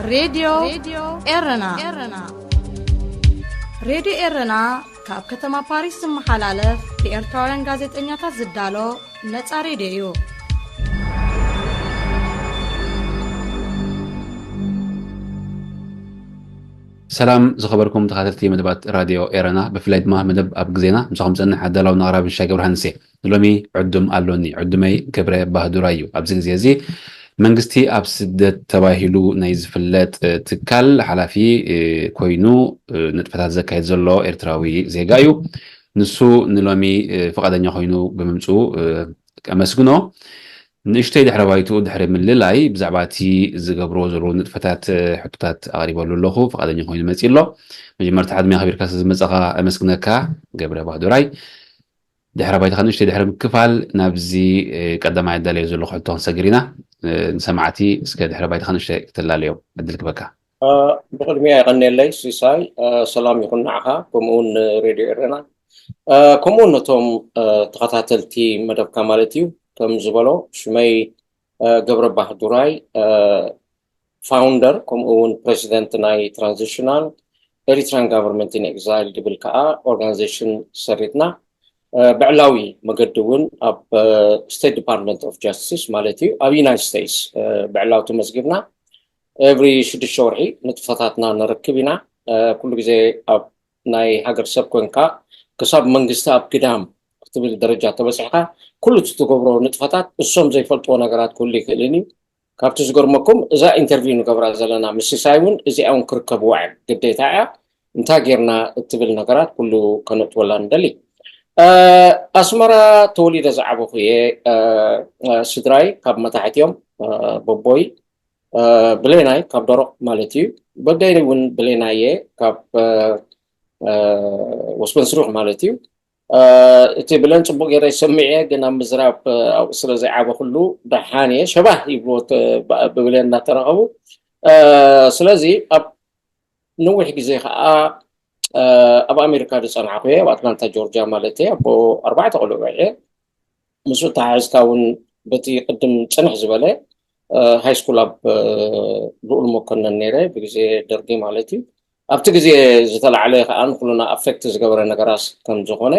ሬድዮ ኤረና። ሬድዮ ኤረና ካብ ከተማ ፓሪስ ዝመሓላለፍ ብኤርትራውያን ጋዜጠኛታት ዝዳሎ ነጻ ሬድዮ እዩ። ሰላም ዝኸበርኩም ተኻተልቲ መደባት ራድዮ ኤረና፣ ብፍላይ ድማ መደብ ኣብ ግዜና ምሳኹም ጸንሕ ኣዳላውን ኣቕራብን ሻይ ገብረሃንስ እየ። ንሎሚ ዕዱም ኣሎኒ። ዕዱመይ ገብረ ባህዱራ እዩ። ኣብዚ ግዜ እዚ መንግስቲ ኣብ ስደት ተባሂሉ ናይ ዝፍለጥ ትካል ሓላፊ ኮይኑ ንጥፈታት ዘካየድ ዘሎ ኤርትራዊ ዜጋ እዩ። ንሱ ንሎሚ ፍቓደኛ ኮይኑ ብምምፅኡ ኣመስግኖ። ንእሽተይ ድሕረ ባይትኡ ድሕሪ ምልላይ ብዛዕባ እቲ ዝገብርዎ ዘለዉ ንጥፈታት ሕቶታት ኣቕሪበሉ ኣለኹ። ፍቓደኛ ኮይኑ መፂኡ ኣሎ። መጀመርታ ዕድመ ኣኽቢርካ ስለዝመፀኻ ኣመስግነካ ገብረ ባህዱራይ። ድሕረ ባይትኻ ንእሽተይ ድሕሪ ምክፋል ናብዚ ቀዳማይ ኣዳለዮ ዘለኹ ሕቶ ክንሰግር ኢና። ንሰማዕቲ እስከ ድሕረ ባይትኻ ንእሽተይ ክትላለዮም ዕድል ክበካ። ብቕድሚያ የቐንየለይ ሲሳይ፣ ሰላም ይኹን ንዓኻ ከምኡውን ሬድዮ ኤረና ከምኡውን ነቶም ተኸታተልቲ መደብካ ማለት እዩ። ከም ዝበሎ ሽመይ ገብረ ባህዱራይ፣ ፋውንደር ከምኡ እውን ፕሬዚደንት ናይ ትራንዚሽናል ኤሪትራን ጋቨርንመንት ኢን ኤግዛይል ድብል ከዓ ኦርጋናይዜሽን ሰሪትና፣ ብዕላዊ መገዲ እውን ኣብ ስቴት ዲፓርትመንት ኦፍ ጃስቲስ ማለት እዩ ኣብ ዩናይትድ ስቴትስ ብዕላዊ ተመዝጊብና። ኤቭሪ ሽዱሽተ ወርሒ ንጥፈታትና ንረክብ ኢና። ኩሉ ግዜ ኣብ ናይ ሃገር ሰብ ኮንካ ክሳብ መንግስቲ ኣብ ግዳም ክትብል ደረጃ ተበፂሕካ ኩሉ እቲ ትገብሮ ንጥፈታት እሶም ዘይፈልጥዎ ነገራት ክህሉ ይክእልን እዩ። ካብቲ ዝገርመኩም እዛ ኢንተርቪው ንገብራ ዘለና ምስ ሲሳይ እውን እዚኣ እውን ክርከብዋ እዮም ግዴታ እያ። እንታይ ጌርና እትብል ነገራት ኩሉ ከነጥወላ ንደሊ። ኣስመራ ተወሊደ ዝዓበኹ እየ። ስድራይ ካብ መታሕት እዮም። በቦይ ብሌናይ ካብ ደሮቕ ማለት እዩ። በደይ እውን ብሌናይ እየ ካብ ወስበንስሩሕ ማለት እዩ። እቲ ብለን ፅቡቅ ገይረ ይሰምዕ እየ፣ ግን ኣብ ምዝራብ ኣብኡ ስለ ዘይዓበኹሉ ደሓን እየ። ሸባህ ይብልዎ ብብሌን እናተረኸቡ። ስለዚ ኣብ ነዊሕ ግዜ ከዓ ኣብ ኣሜሪካ ዝፀናሕኩ እየ፣ ኣብ ኣትላንታ ጆርጂያ ማለት እየ። ኣቦ ኣርባዕተ ቆልዑ እየ። ምስኡ ተሓሒዝካ እውን በቲ ቅድም ፅንሕ ዝበለ ሃይ ስኩል ኣብ ልኡል መኮነን ነይረ፣ ብግዜ ደርጊ ማለት እዩ። ኣብቲ ግዜ ዝተላዕለ ከዓ ንኩሉና ኣፌክት ዝገበረ ነገራት ከም ዝኾነ፣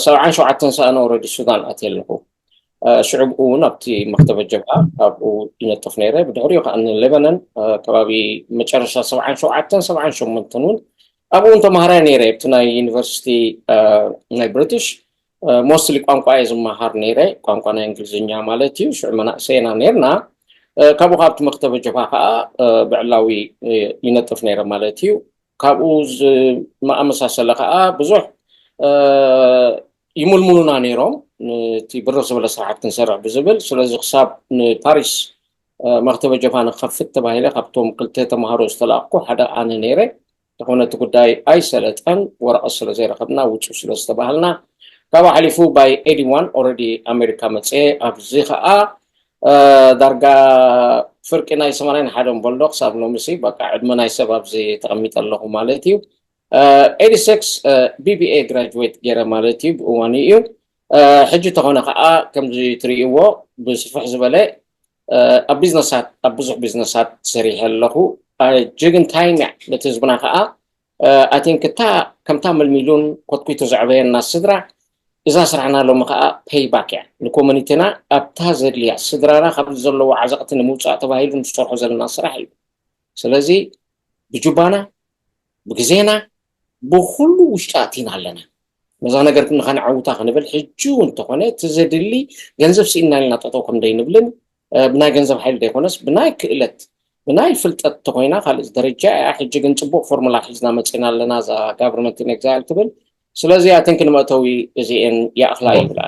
ሰብዓን ሸውዓተን ሰኣነ ኦረዲ ሱዳን ኣትየ ኣለኹ። ሽዑ ብኡ እውን ኣብቲ መክተበ ጀብሃ ኣብኡ ይነጥፍ ነይረ። ብድሕሪኡ ከዓ ንሌባነን ከባቢ መጨረሻ ሰብዓን ሸውዓተን ሰብዓን ሸሞንተን እውን ኣብኡ እውን ተማሃራይ ነይረ። ኣብቲ ናይ ዩኒቨርሲቲ ናይ ብሪቲሽ ሞስትሊ ቋንቋ እየ ዝመሃር ነይረ፣ ቋንቋ ናይ እንግሊዝኛ ማለት እዩ። ሽዑ መናእሰይ ኢና ነይርና። ካብኡ ካብቲ መክተበ ጀብሃ ከዓ ብዕላዊ ይነጥፍ ነይረ ማለት እዩ። ካብኡ ዝመኣመሳሰለ ከዓ ብዙሕ ይምልምሉና ነይሮም፣ እቲ ብርኽ ዝበለ ስራሓት ክንሰርሕ ብዝብል። ስለዚ ክሳብ ንፓሪስ መክተበ ጀብሃ ንኸፍት ተባሂለ ካብቶም ክልተ ተምሃሮ ዝተላእኩ ሓደ ኣነ ነይረ። ተኾነ እቲ ጉዳይ ኣይሰለጠን፣ ወረቐት ስለ ዘይረኸብና ውፁ ስለ ዝተባሃልና፣ ካብ ሓሊፉ ባይ ኤዲ ዋን ኦረዲ ኣሜሪካ መፅየ። ኣብዚ ከዓ ዳርጋ ፍርቂ ናይ ሰማንያን ሓደን በልዶ ክሳብ ሎምሲ በቃ ዕድመ ናይ ሰብ ኣብዚ ተቐሚጠ ኣለኹ ማለት እዩ። ኤዲ ሲክስ ቢቢኤ ግራጅዌት ገይረ ማለት እዩ ብእዋኑ እዩ። ሕጂ ተኾነ ከዓ ከምዚ ትርእይዎ ብስፍሕ ዝበለ ኣብ ቢዝነሳት ኣብ ብዙሕ ቢዝነሳት ሰሪሐ ኣለኹ። ጅግን ታይም እያ ነቲ ህዝብና ከዓ ኣይ ቲንክ እታ ከምታ መልሚሉን ኮትኩቱ ዘዕበየና ስድራ እዛ ስራሕና ሎሚ ከዓ ፔይባክ እያ ንኮሚኒቲና ኣብታ ዘድልያ ስድራና ካብ ዘለዎ ዓዘቕቲ ንምውፃእ ተባሂሉ ንሰርሖ ዘለና ስራሕ እዩ። ስለዚ ብጁባና ብግዜና ብኩሉ ውሽጢ ኣቲና ኣለና። ነዛ ነገር ንኸነዓውታ ክንብል ሕጂ እውን እንተኾነ እቲ ዘድሊ ገንዘብ ስኢንና ኢልና ጠጠው ከም ደይንብልን ብናይ ገንዘብ ሓይሊ ደይኮነስ ብናይ ክእለት ብናይ ፍልጠት እንተኮይና ካልእ ደረጃ እያ። ሕጂ ግን ፅቡቅ ፎርሙላ ሒዝና መፂና ኣለና እዛ ጋቨርንመንት ኢን ኤግዛይል ትብል። ስለዚ ኣይ ቲንክ ንመእተዊ እዚኤን ይኣኽላ ይብላ።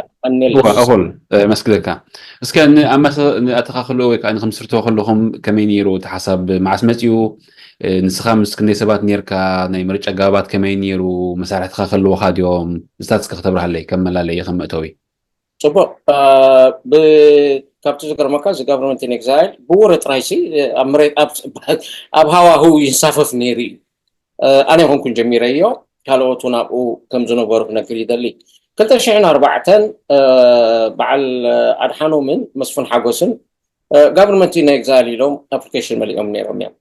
እኹል መስግደካ። እስከ ንኣተኻኽሎ ወይ ከዓ ንክምስርቶ ከለኹም ከመይ ነይሩ እቲ ሓሳብ መዓስ መፅኡ? ንስኻ ምስ ክንደይ ሰባት ነርካ? ናይ ምርጫ ኣገባባት ከመይ ነይሩ? መሳርሕትኻ ከለውኻ ድዮም? ንስታት እስከ ክተብርሃለይ ከም መላለይ ከም መእተዊ። ፅቡቅ። ካብቲ ዝገርመካ እዚ ጋቨርንመንት ኢን ኤግዛይል ብወረ ጥራይሲ ኣብ መሬት ኣብ ሃዋህው ይንሳፈፍ ነይሩ እዩ። ኣነ ይኮንኩን ጀሚረዮ፣ ካልኦት እውን ኣብኡ ከም ዝነበሩ ክነግር ይደሊ። ክልተ ሽሕን ኣርባዕተን በዓል ኣድሓኖምን መስፍን ሓጎስን ጋቨርንመንት ኢን ኤግዛይል ኢሎም ኣፕሊኬሽን መሊኦም ነይሮም እዮም።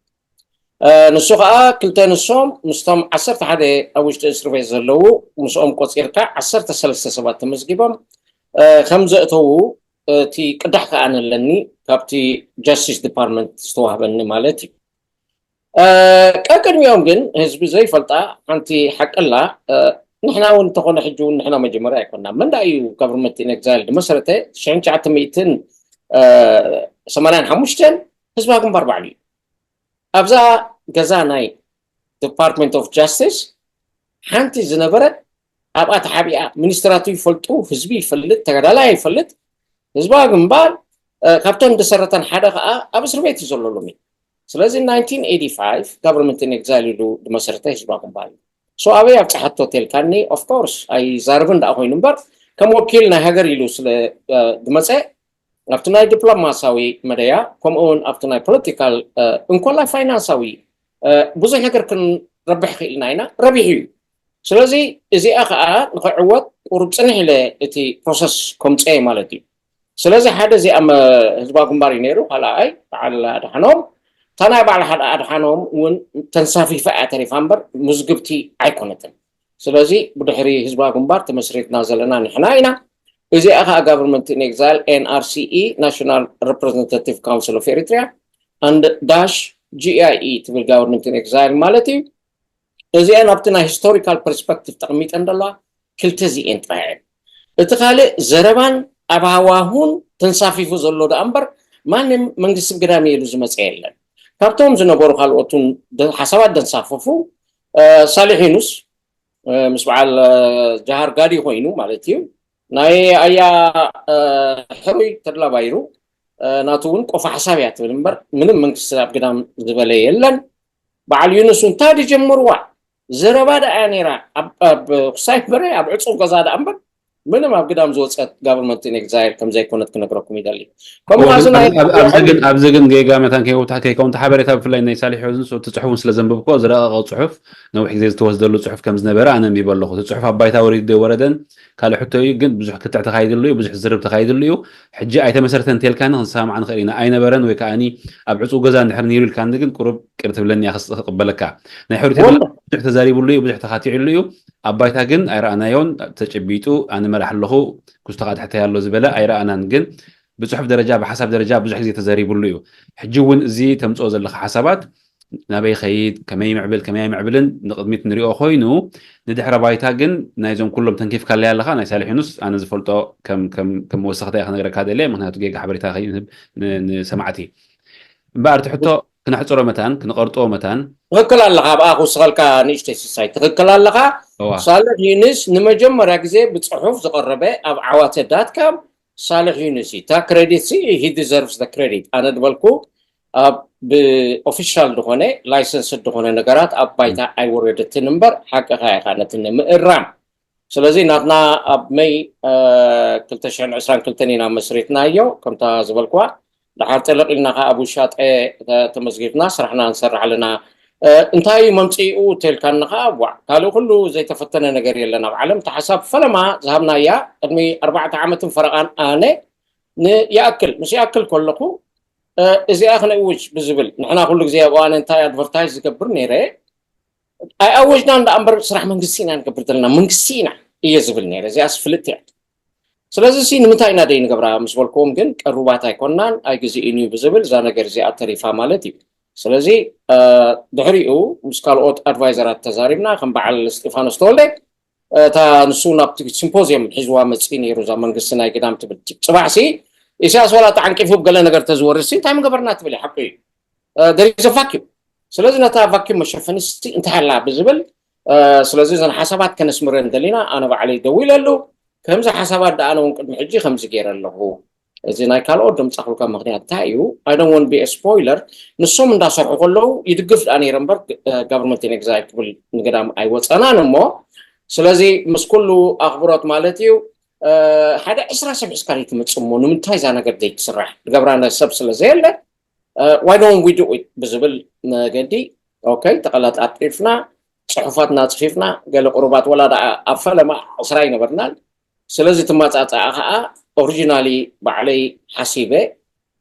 ንሱ ከዓ ክልተ ንሶም ምስቶም ዓሰርተ ሓደ ኣብ ውሽጢ እስር ቤት ዘለዉ ምስኦም ቆፂርካ ዓሰርተ ሰለስተ ሰባት ተመዝጊቦም ከም ዘእተዉ እቲ ቅዳሕ ከዓ ኣለኒ ካብቲ ጃስቲስ ዲፓርትመንት ዝተዋህበኒ ማለት እዩ። ቀቅድሚኦም ግን ህዝቢ ዘይፈልጣ ሓንቲ ሓቀላ ንሕና እውን እንተኾነ ሕጂ እውን ንሕና መጀመርያ ኣይኮና። መን ደኣ እዩ ጋቨርንመንት ኢን ኤግዛይል ዝመሰረተ? ሽሕን ትሽዓተ ሚእትን ሰማንያን ሓሙሽተን ህዝባዊ ግንባር ባዕሉ እዩ። ኣብዛ ገዛ ናይ ዲፓርትመንት ኦፍ ጃስቲስ ሓንቲ ዝነበረት ኣብኣ ተሓቢኣ ሚኒስትራቱ ይፈልጡ፣ ህዝቢ ይፈልጥ፣ ተጋዳላይ ይፈልጥ። ህዝባዊ ግንባር ካብተን ዝሰረተን ሓደ ከዓ ኣብ እስር ቤት እዩ ዘሎ ሎሚ። ስለዚ ናይንቲን ኤይቲ ፋይቭ ጋቨርንመንት ኢን ኤግዛይል ኢሉ ዝመሰረተ ህዝባዊ ግንባር እዩ። ሶ ኣበይ ኣብፅሓቶ ተልካኒ? ኦፍኮርስ ኣይዛርብን ደኣ ኮይኑ እምበር ከም ወኪል ናይ ሃገር ኢሉ ስለ ዝመፀ ኣብቲ ናይ ዲፕሎማሳዊ መደያ ከምኡ እውን ኣብቲ ናይ ፖለቲካል እንኮላይ ፋይናንሳዊ ብዙሕ ነገር ክንረብሕ ክኢልና ኢና። ረቢሑ እዩ። ስለዚ እዚኣ ከዓ ንክዕወት ቁሩብ ፅንሕ ኢለ እቲ ፕሮሰስ ከምፀ ማለት እዩ። ስለዚ ሓደ እዚኣ ህዝባዊ ግንባር እዩ ነይሩ። ካልኣይ በዓል ኣድሓኖም፣ እታ ናይ በዓል ሓደ ኣድሓኖም እውን ተንሳፊፋ እያ ተሪፋ እምበር ምዝግብቲ ኣይኮነትን። ስለዚ ብድሕሪ ህዝባዊ ግንባር ተመስሪትና ዘለና ንሕና ኢና። እዚኣ ከዓ ጋቨርንመንት ኢን ኤግዛይል ኤንኣርሲኢ ናሽናል ሬፕሬዘንታቲቭ ካውንስል ኦፍ ኤሪትሪያ ኣንድ ዳሽ ጂአይኢ ትብል ጋቨርንመንት ኢን ኤግዛይል ማለት እዩ። እዚአን ኣብቲ ናይ ሂስቶሪካል ፐርስፐክቲቭ ተቐሚጠን ዘለዋ ክልተ እዚአን ጥራይ እየን። እቲ ካልእ ዘረባን ኣብ ሃዋሁን ተንሳፊፉ ዘሎ ደኣ እምበር ማንም መንግስቲ ግዳም ኢሉ ዝመፀ የለን። ካብቶም ዝነበሩ ካልኦትን ሓሳባት ደንሳፈፉ ሳሊሕ ዩኑስ ምስ በዓል ጃሃር ጋዲ ኮይኑ ማለት እዩ። ናይ ኣያ ሕሩይ ተድላ ባይሩ ናቱ እውን ቆፎ ሓሳብ እያ ትብል እምበር ምንም መንግስቲ ኣብ ግዳም ዝበለ የለን። በዓል ዩኑስ እንታይ ድጀምርዋ ዘረባ ደኣ እያ ነይራ። ኣብ ኩሳይ በረ ኣብ ዕፁብ ገዛ ደኣ እምበር ምንም ኣብ ግዳም ዝወፀት ጋቨርንመንት ኢን ኤግዛይል ከም ዘይኮነት ክነግረኩም ይደሊ። ከምኡ ኣብዚ ግን ጌጋ መታን ከይከውን ሓበሬታ ብፍላይ ናይ ሳሊሕ ዩኑስ እቲ ፅሑፍ ስለ ዘንብብኮ ዝረቐቐ ፅሑፍ ነዊሕ ግዜ ዝተወስደሉ ፅሑፍ ከም ዝነበረ ኣነ ኣንቢበ ኣለኹ። እቲ ፅሑፍ ኣብ ባይታ ወሪዱ ዶ ወረደን ካልእ ሕቶ እዩ። ግን ብዙሕ ክትዕ ተኻይድሉ እዩ፣ ብዙሕ ዝርብ ተኻይድሉ እዩ። ሕጂ ኣይተመሰረተን እንተልካኒ ክንሰማማዕ ንኽእል ኢና። ኣይነበረን ወይ ከዓኒ ኣብ ዕፁብ ገዛ እንድሕር ነይሩ ኢልካኒ ግን ቁሩብ ቅር ትብለኒ እያ ክስ-፣ ክቕበለካ። ናይ ሕሩይ ተድላ ብዙሕ ተዛሪብሉ እዩ፣ ብዙሕ ተኻቲዕሉ እዩ። ኣብ ባይታ ግን ኣይረኣናዮን። ተጨቢጡ ኣነ መራሕ ኣለኹ፣ ኩስቶኻ ትሕተይ ኣሎ ዝበለ ኣይረኣናን። ግን ብፅሑፍ ደረጃ ብሓሳብ ደረጃ ብዙሕ ግዜ ተዘሪብሉ እዩ። ሕጂ እውን እዚ ተምፅኦ ዘለኻ ሓሳባት ናበይ ይኸይድ፣ ከመይ ይምዕብል፣ ከመይ ኣይምዕብልን ንቕድሚት ንሪኦ ኮይኑ፣ ንድሕረ ባይታ ግን ናይዞም ኩሎም ተንኪፍካለይ ኣለኻ። ናይ ሳልሕ ዩኑስ ኣነ ዝፈልጦ ከም ከም ከም መወሰኽታ እየ ክነግረካ ደልየ፣ ምክንያቱ ጌጋ ሓበሬታ ከይንህብ ን- ንሰማዕቲ። እምበኣር እቲ ሕቶ ክነሕፅሮ መታን ክነቐርጥዎ መታን ትኽክል ኣለኻ። ኣብኣ ክውስኸልካ ንእሽተይ ስሳይ ትኽክል ኣለኻ። እዋ። ሳልሕ ዩኒስ ንመጀመርያ ግዜ ብፅሑፍ ዝቐረበ ኣብ ዓዋተ ዳትካም ሳልሕ ዩኒስ እዩ። እታ ክሬዲት ሲ he deserves the credit። ኣነ ዝበልኩ ኣብ ብኦፊሻል ዝኾነ ላይሰንስ ዝኾነ ነገራት ኣብ ባይታ ኣይወረደትን እምበር ሓቅኻ ኢኻ ነቲ ንምእራም። ስለዚ ናትና ኣብ መይ ክልተ ሽሕን ዕስራን ክልተን ኢና መስሪትናዮ ከምታ ዝበልኩዋ። ደሓር ጠለቕ ኢልና ከዓ ኣብ ውሻጠ ተመዝጊብና ስራሕና ንሰርሕ ኣለና። እንታይ እዩ መምፅኡ ተልካኒ ከዓ ዋዕ ካልእ ኩሉ ዘይተፈተነ ነገር የለን ኣብ ዓለም። እታ ሓሳብ ፈለማ ዝሃብናያ ቅድሚ ኣርባዕተ ዓመትን ፈረቓን ኣነ ንይኣክል ምስ ይኣክል ከለኹ እዚኣ ክነእውጅ ብዝብል ንሕና ኩሉ ግዜ ኣብ እዋን እንታይ ኣድቨርታይዝ ዝገብር ነይረ ኣይኣወጅናን ደኣ እምበር ስራሕ መንግስቲ ኢና ንገብር ዘለና መንግስቲ ኢና እየ ዝብል ነይረ። እዚኣስ ፍልጥቲ እያ። ስለዚ ሲ ንምንታይ ኢና ደይ ንገብራ ምስ በልክዎም ግን ቀሩባት ኣይኮናን ኣይግዜእን እዩ ብዝብል እዛ ነገር እዚኣ ተሪፋ ማለት እዩ። ስለዚ ድሕሪኡ ምስ ካልኦት ኣድቫይዘራት ተዛሪብና ከም በዓል እስጢፋኖስ ተወልደ እታ ንሱ ናብቲ ሲምፖዚየም ሒዝዋ መፅኢ ነይሩ እዛ መንግስቲ ናይ ግዳም ትብል። ፅባሕ ሲ ኢሳያስ ዋላ ተዓንቂፉ ብገለ ነገር ተዝወርድ ሲ እንታይ ምገበርና ትብል እዩ ሓቁ እዩ። ደሪዘ ቫኪዩም ስለዚ ነታ ቫኪዩም መሸፈኒ ሲ እንታይ ኣላ ብዝብል ስለዚ እዘን ሓሳባት ከነስምረን ደሊና ኣነ ባዕለይ ደው ኢለሉ ከምዚ ሓሳባት ደኣነ እውን ቅድሚ ሕጂ ከምዚ ገይረ ኣለኹ። እዚ ናይ ካልኦት ደምፃኽልካ ምክንያት እንታይ እዩ? I don't want be a spoiler። ንሶም እንዳሰርሑ ከለዉ ይድግፍ ደኣ ነይረ እምበር ጋቨርንመንት ኢን ኤግዛይል ክብል ንገዳም ኣይወፀናን እሞ ስለዚ ምስ ኩሉ ኣኽብሮት ማለት እዩ ሓደ ዕስራ ሰብ ሒዝካ ዘይትመፅእ እሞ ንምንታይ እዛ ነገር ዘይትስራሕ ዝገብራ ሰብ ስለ ዘየለ why don't we do it ብዝብል መገዲ okay ተቐላጣጢፍና ፅሑፋትና ፅሒፍና ገለ ቁሩባት ወላ ደኣ ኣብ ፈለማ ዕስራ ኣይነበርናን ስለዚ ትመፃፃኣ ከዓ ኦሪጂናሊ ባዕለይ ሓሲበ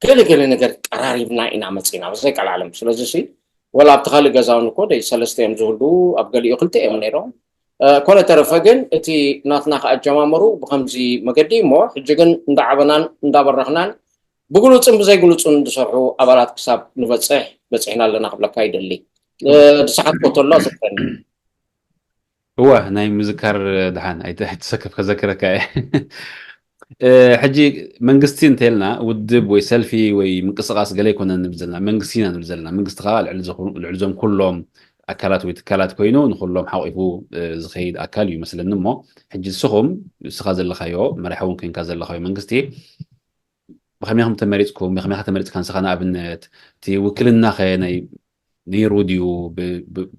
ገለ ገለ ነገር ቀራሪብና ኢና መፂና ብዘይ ቀልዓለም ስለዚ ሲ ወላ ኣብቲ ካልእ ገዛ እውን እኮ ደይ ሰለስተ እዮም ዝህሉ፣ ኣብ ገሊኡ ክልተ እዮም ነይሮም። ኮነ ተረፈ ግን እቲ ናትና ከኣጀማመሩ ብከምዚ መገዲ እሞ ሕጂ ግን እንዳዓበናን እንዳበረኽናን ብግሉፅን ብዘይግሉፅን ዝሰርሑ ኣባላት ክሳብ ንበፅሕ በፂሕና ኣለና ክብለካ ይደሊ። ዝሰሓትኮ ተሎ ኣዘክረኒ። እወ ናይ ምዝካር ድሓን ኣይተሰከፍ ከዘክረካ እየ። ሕጂ መንግስቲ እንተልና ውድብ ወይ ሰልፊ ወይ ምንቅስቃስ ገለ ይኮነ ንብል ዘለና መንግስቲ ኢና ንብል ዘለና መንግስቲ ከዓ ልዕሊ ዞም ኩሎም ኣካላት ወይ ትካላት ኮይኑ ንኩሎም ሓቂፉ ዝኸይድ ኣካል እዩ ይመስለኒ እሞ ሕጂ ንስኹም ንስኻ ዘለካዮ መራሒ እውን ኮይንካ ዘለካዮ መንግስቲ ብኸመይ ከም ተመሪፅኩም ብኸመይ ተመሪፅካ ንስኻ ንኣብነት እቲ ውክልና ኸ ናይ ነይሩ ድዩ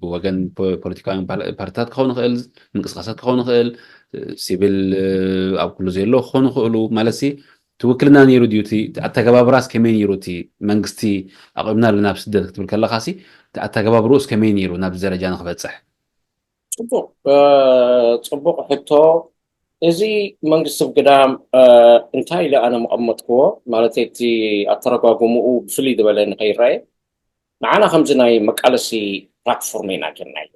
ብወገን ፖለቲካውያን ፓርቲታት ክኸውን ይኽእል ምንቅስቃሳት ክኸውን ይኽእል ሲቪል ኣብ ኩሉ ዘሎ ክኾኑ ይኽእሉ ማለት ሲ እቲ ውክልና ነይሩ ድዩ እቲ ኣተገባብራስ ከመይ ነይሩ እቲ መንግስቲ ኣቑምና ኣለና ኣብ ስደት ክትብል ከለኻ ሲ እቲ ኣተገባብርኡስ ከመይ ነይሩ ናብዚ ደረጃ ንክበፅሕ ፅቡቅ ፅቡቅ ሕቶ እዚ መንግስቲ ብግዳም እንታይ ኢለ ኣነ መቐመጥክዎ ማለት እቲ ኣተረጓጉምኡ ብፍልይ ዝበለ ንኸይረኣየ ንዓና ከምዚ ናይ መቃለሲ ፕላትፎርም ኢና ጌርናዮ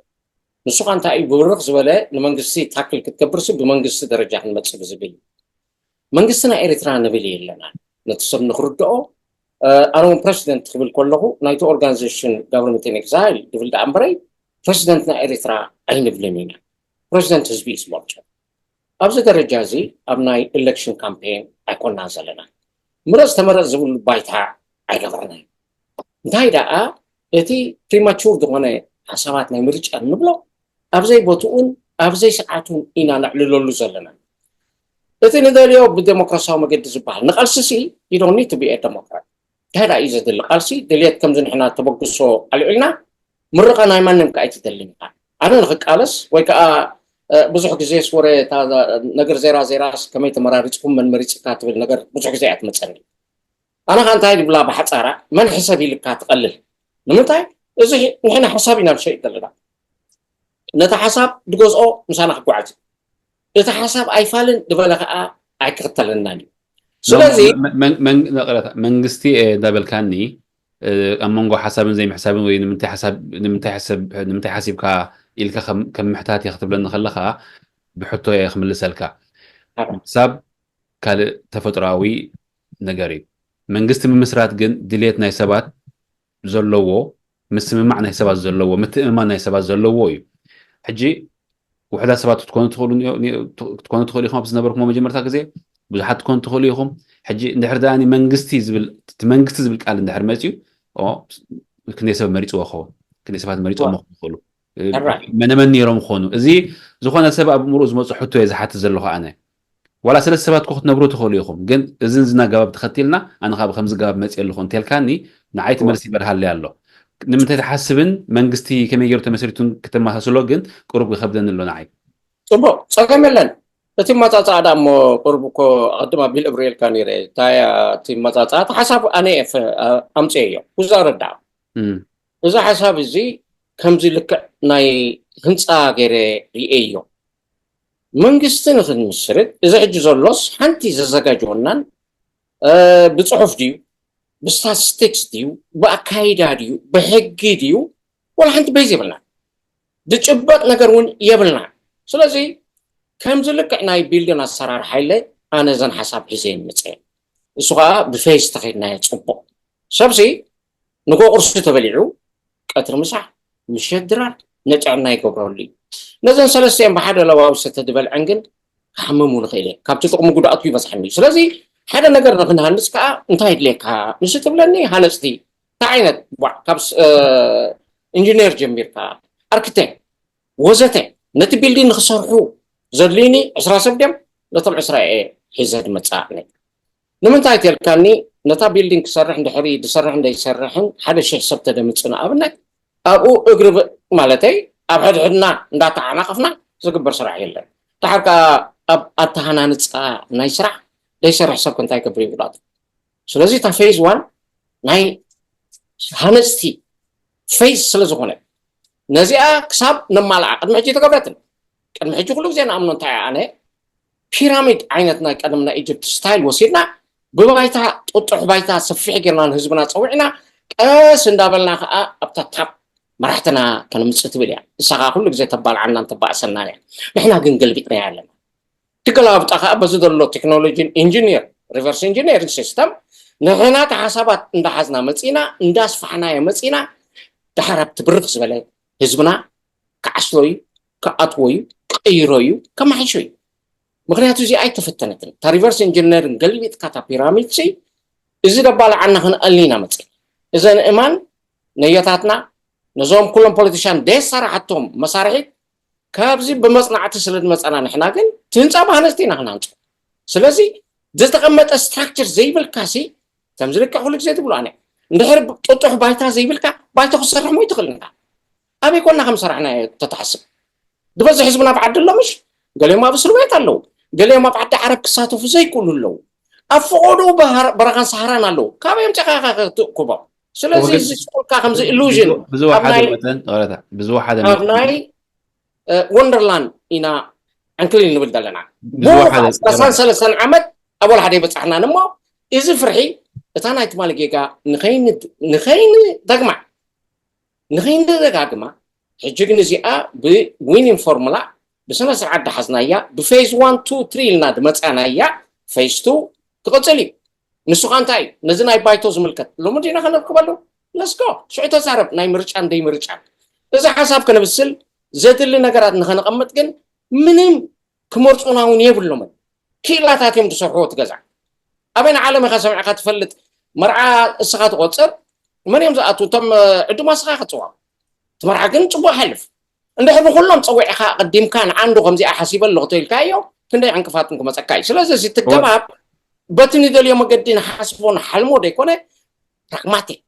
ንሱ ካ እንታይ እዩ ብብርኽ ዝበለ ንመንግስቲ ታክል ክትገብርሲ ብመንግስቲ ደረጃ ክንመፅእ ብዝብል መንግስቲ ናይ ኤርትራ ንብል የለና ነቲ ሰብ ንክርድኦ ኣነ እውን ፕረዚደንት ክብል ከለኹ ናይቲ ኦርጋናይዜሽን ጋቨርንመንት ኤግዛይል ድብል ደኣ እምበረይ ፕረዚደንት ናይ ኤርትራ ኣይንብልን ኢና ፕረዚደንት ህዝቢ እዩ ዝመርጾ ኣብዚ ደረጃ እዚ ኣብ ናይ ኤሌክሽን ካምፔን ኣይኮና ዘለና ምረፅ ተመረፅ ዝብሉ ባይታ ኣይገበርናይ እንታይ ደኣ እቲ ፕሪማቹር ዝኾነ ሓሳባት ናይ ምርጫ እንብሎ ኣብዘይ ቦትኡን ኣብዘይ ሰዓቱን ኢና ነዕልለሉ ዘለና እቲ ንደልዮ ብዴሞክራሲያዊ መገዲ ዝበሃል ንቃልሲ ሲ you don't need to be a democrat እንታይ ደኣ እዩ ዘድሊ ቃልሲ ድልየት ከምዚ ንሕና ተበግሶ ኣልዒልና ምርቓ ናይ ማንም ከኣ ኣይትደልን ኢኻ ኣነ ንክቃለስ ወይ ከዓ ብዙሕ ግዜ ስወረ ነገር ዜራ ዜራስ ከመይ ተመራሪፅኩም መን መሪፅካ ትብል ነገር ብዙሕ ግዜ እያ ትመፀኒ ኣነ ከ እንታይ ድብላ ብሓፃራ መን ሕሰብ ኢልካ ትቐልል ንምንታይ እዚ ንሕና ሓሳብ ኢና ንሸይጥ ዘለና ነቲ ሓሳብ ድገዝኦ ምሳና ክጓዓዝ እቲ ሓሳብ ኣይፋልን ዝበለ ከዓ ኣይክኽተለናን እዩ ስለዚ መንግስቲ እንዳበልካኒ ኣብ መንጎ ሓሳብን ዘይምሕሳብን ወይ ንምንታይ ሓሲብካ ኢልካ ከም ምሕታት እየ ክትብለኒ ከለካ ብሕቶ እየ ክምልሰልካ ምሕሳብ ካልእ ተፈጥሮኣዊ ነገር እዩ መንግስቲ ምምስራት ግን ድልየት ናይ ሰባት ዘለዎ ምስምማዕ ናይ ሰባት ዘለዎ ምትእምማን ናይ ሰባት ዘለዎ እዩ ሕጂ ውሕዳት ሰባት ክትኮኑ ትኽእሉ ኢኹም ኣብ ዝነበርኩሞ መጀመርታ ግዜ ብዙሓት ትኮኑ ትኽእሉ ኢኹም ሕጂ እንድሕር ደኣ መንግስቲ ዝብል እቲ መንግስቲ ዝብል ቃል እንድሕር መፅዩ ክንደይ ሰብ መሪፅዎ ክኸውን ክንደይ ሰባት መሪፅዎም ክኽእሉ መነመን ነይሮም ክኾኑ እዚ ዝኾነ ሰብ ኣብ ምርኡ ዝመፁ ሕቶ እየ ዝሓትት ዘለኹ ኣነ ዋላ ሰለስተ ሰባት እኮ ክትነብሩ ትኽእሉ ኢኹም ግን እዝን ዝና ገባብ ተኸቲልና ኣነ ካብ ከምዚ ገባብ መፅእ ኣለኹ እንተልካኒ ንዓይ ትመልሲ ይበርሃለይ ኣሎ ንምንታይ ትሓስብን መንግስቲ ከመይ ገይሩ ተመስሪቱን ክተመሳስሎ ግን ቅሩብ ይኸብደኒ ኣሎ ንዓይ ፅቡቅ ፀገም የለን እቲ መፃፃ ዳ እሞ ቅሩብ እኮ ቅድም ኣቢል እብርየልካ ነይረ እንታይ እቲ መፃፃ እቲ ሓሳብ ኣነ ኣምፅየ እዮ ብዙ ኣረዳእ እዚ ሓሳብ እዚ ከምዚ ልክዕ ናይ ህንፃ ገይረ ርእየ እዮ መንግስቲ ንክንምስርት እዚ ሕጂ ዘሎስ ሓንቲ ዘዘጋጀወናን ብፅሑፍ ድዩ ብስታቲስቲክስ ድዩ ብኣካይዳ ድዩ ብሕጊ ድዩ ወላ ሓንቲ ቤዝ የብልና ዝጭበጥ ነገር እውን የብልና ስለዚ ከምዚ ልክዕ ናይ ቢልድን ኣሰራርሓ ኢለ ኣነ ዘን ሓሳብ ሒዘ ይምፅእ እሱ ከዓ ብፌዝ ተኸድናዮ ፅቡቅ ሰብሲ ንጎ ቁርሲ ተበሊዑ ቀትሪ ምሳሕ ምሸት ድራር ንጥዕና ይገብረሉ እዩ ነዘን ሰለስተን ብሓደ ለዋውሰ ተድበልዐን ግን ክሓምም እውን ይኽእል እየ ካብቲ ጥቕሚ ጉድኣቱ ይበዝሓኒ እዩ ስለዚ ሓደ ነገር ንክንሃንፅ ከዓ እንታይ የድልየካ ንሱ ትብለኒ ሃነፅቲ እንታይ ዓይነት ካብ ኢንጂነር ጀሚርካ ኣርክቴክት ወዘተ ነቲ ቢልዲንግ ንክሰርሑ ዘድልዩኒ ዕስራ ሰብ ድዮም ነቶም ዕስራ እየ ሒዘ ድመፅእ ኣነ ንምንታይ ተልካኒ ነታ ቢልዲንግ ክሰርሕ እንድሕሪ ዝሰርሕ እንደይሰርሕን ሓደ ሽሕ ሰብ ተደምፅ ንኣብነት ኣብኡ እግሪ ማለተይ ኣብ ሕድሕድና እንዳተዓናቀፍና ዝግበር ስራሕ የለን ድሓር ከዓ ኣብ ኣተሃናንፃ ናይ ስራሕ ዘይሰርሕ ሰብ እንታይ ገብር ይብላቱ ስለዚ እታ ፌዝ ዋን ናይ ሃነፅቲ ፌዝ ስለዝኮነ ነዚኣ ክሳብ ነማልዓ ቅድሚ ሕጂ ተገብረትን ቅድሚ ሕጂ ኩሉ ግዜ ንኣምኖ እንታይ ኣነ ፒራሚድ ዓይነት ናይ ቀደም ናይ ኢጅፕት ስታይል ወሲድና ብባይታ ጥጡሕ ባይታ ሰፊሕ ጌርና ንህዝብና ፀዊዕና ቀስ እንዳበልና ከዓ ኣብታ ታፕ መራሕትና ከነምፅእ ትብል እያ። እሳ ከዓ ኩሉ ግዜ ተባልዓናን ተባእሰናን እያ። ንሕና ግን ገልቢጥናያ ኣለና። ትገላብጣ ከዓ በዚ ዘሎ ቴክኖሎጂን ኢንጂኒር ሪቨርስ ኢንጂኒር ሲስተም ንሕና ተሓሳባት እንዳሓዝና መፂና እንዳስፋሕናዮ መፂና ድሓር ኣብቲ ብርኽ ዝበለ ህዝብና ክዓስሎ እዩ፣ ክኣትዎ እዩ፣ ክቕይሮ እዩ፣ ከማሕሾ እዩ። ምክንያቱ እዚኣ ኣይተፈተነትን። እታ ሪቨርስ ኢንጂነርን ገልቢጥካ እታ ፒራሚድ ሲ እዚ ደባልዓና ክንኣልን ኢና መፂና። እዘን እማን ነዮታትና ነዞም ኩሎም ፖለቲሻን ደየሰራሓቶም መሳርሒት ካብዚ ብመፅናዕቲ ስለ ዝመፀና ንሕና ግን እቲ ህንፃ ብሃነፅቲ ኢና ክንሃንፆ። ስለዚ ዝተቐመጠ ስትራክቸር ዘይብልካ ሲ ከምዚ ልክዕ ኩሉ ግዜ ትብሎ ኣነ እንድሕር ጥጡሕ ባይታ ዘይብልካ ባይታ ክሰርሕ ሞ ይትኽእል ንካ ኣበይ ኮና ከም ሰራሕና ተተሓስብ ዝበዝሕ ህዝብና ብዓዲ ኣሎ ምሽ ገሊኦም ኣብ እስር ቤት ኣለዉ ገሊኦም ኣብ ዓዲ ዓረብ ክሳተፉ ዘይክእሉ ኣለዉ ኣብ ፈቐዶ በረኻን ሰሃራን ኣለዉ ካበይ ኣምፂኻ ትእኩቦም ስለዚ እዚ ስቁልካ ከምዚ ኢሉዥን ብዝወሓደ መጠን ይቕረታ ብዝወሓደ ኣብ ናይ ወንደርላንድ ኢና ዕንክሊል ንብል ዘለና ብዝወሓደ ሰለሳን ዓመት ኣብ ወላ ሓደ ይበፃሕናን እሞ እዚ ፍርሒ እታ ናይ ትማሊ ጌጋ ንኸይንደግማ ንኸይንደጋግማ ሕጂ ግን እዚኣ ብዊኒን ፎርሙላ ብስነ ስርዓት ዳሓዝናያ ብፌዝ ዋን ቱ ትሪ ኢልና ድመፃናያ ፌዝ ቱ ክቕፅል እዩ ንስኻ እንታይ እዩ ነዚ ናይ ባይቶ ዝምልከት ሎሚ ዲና ከነርክበሉ ለስጎ ሽዑ ተዛረብ ናይ ምርጫን ደይ ምርጫን እዚ ሓሳብ ከነብስል ዘድሊ ነገራት ንኸነቐምጥ ግን ምንም ክመርፁና እውን የብሎምን ክኢላታት እዮም ዝሰርሕዎ ትገዛ ኣበይ ንዓለም ኢኻ ሰሚዕካ ትፈልጥ መርዓ እስኻ ትቆፅር መን እዮም ዝኣትዉ እቶም ዕዱማ እስኻ ክፅዋ እቲ መርዓ ግን ፅቡቅ ሓልፍ እንድሕር ንኩሎም ፀዊዕካ ኣቀዲምካ ንዓንዱ ከምዚኣ ሓሲበ ኣለኹ ተኢልካዮ ክንደይ ዕንቅፋት ክመፀካ እዩ ስለዚ እዚ ትገባብ በቲ ንደልዮ መገዲ ንሓስቦ ንሓልሞ ዘይኮነ ፕራግማቲክ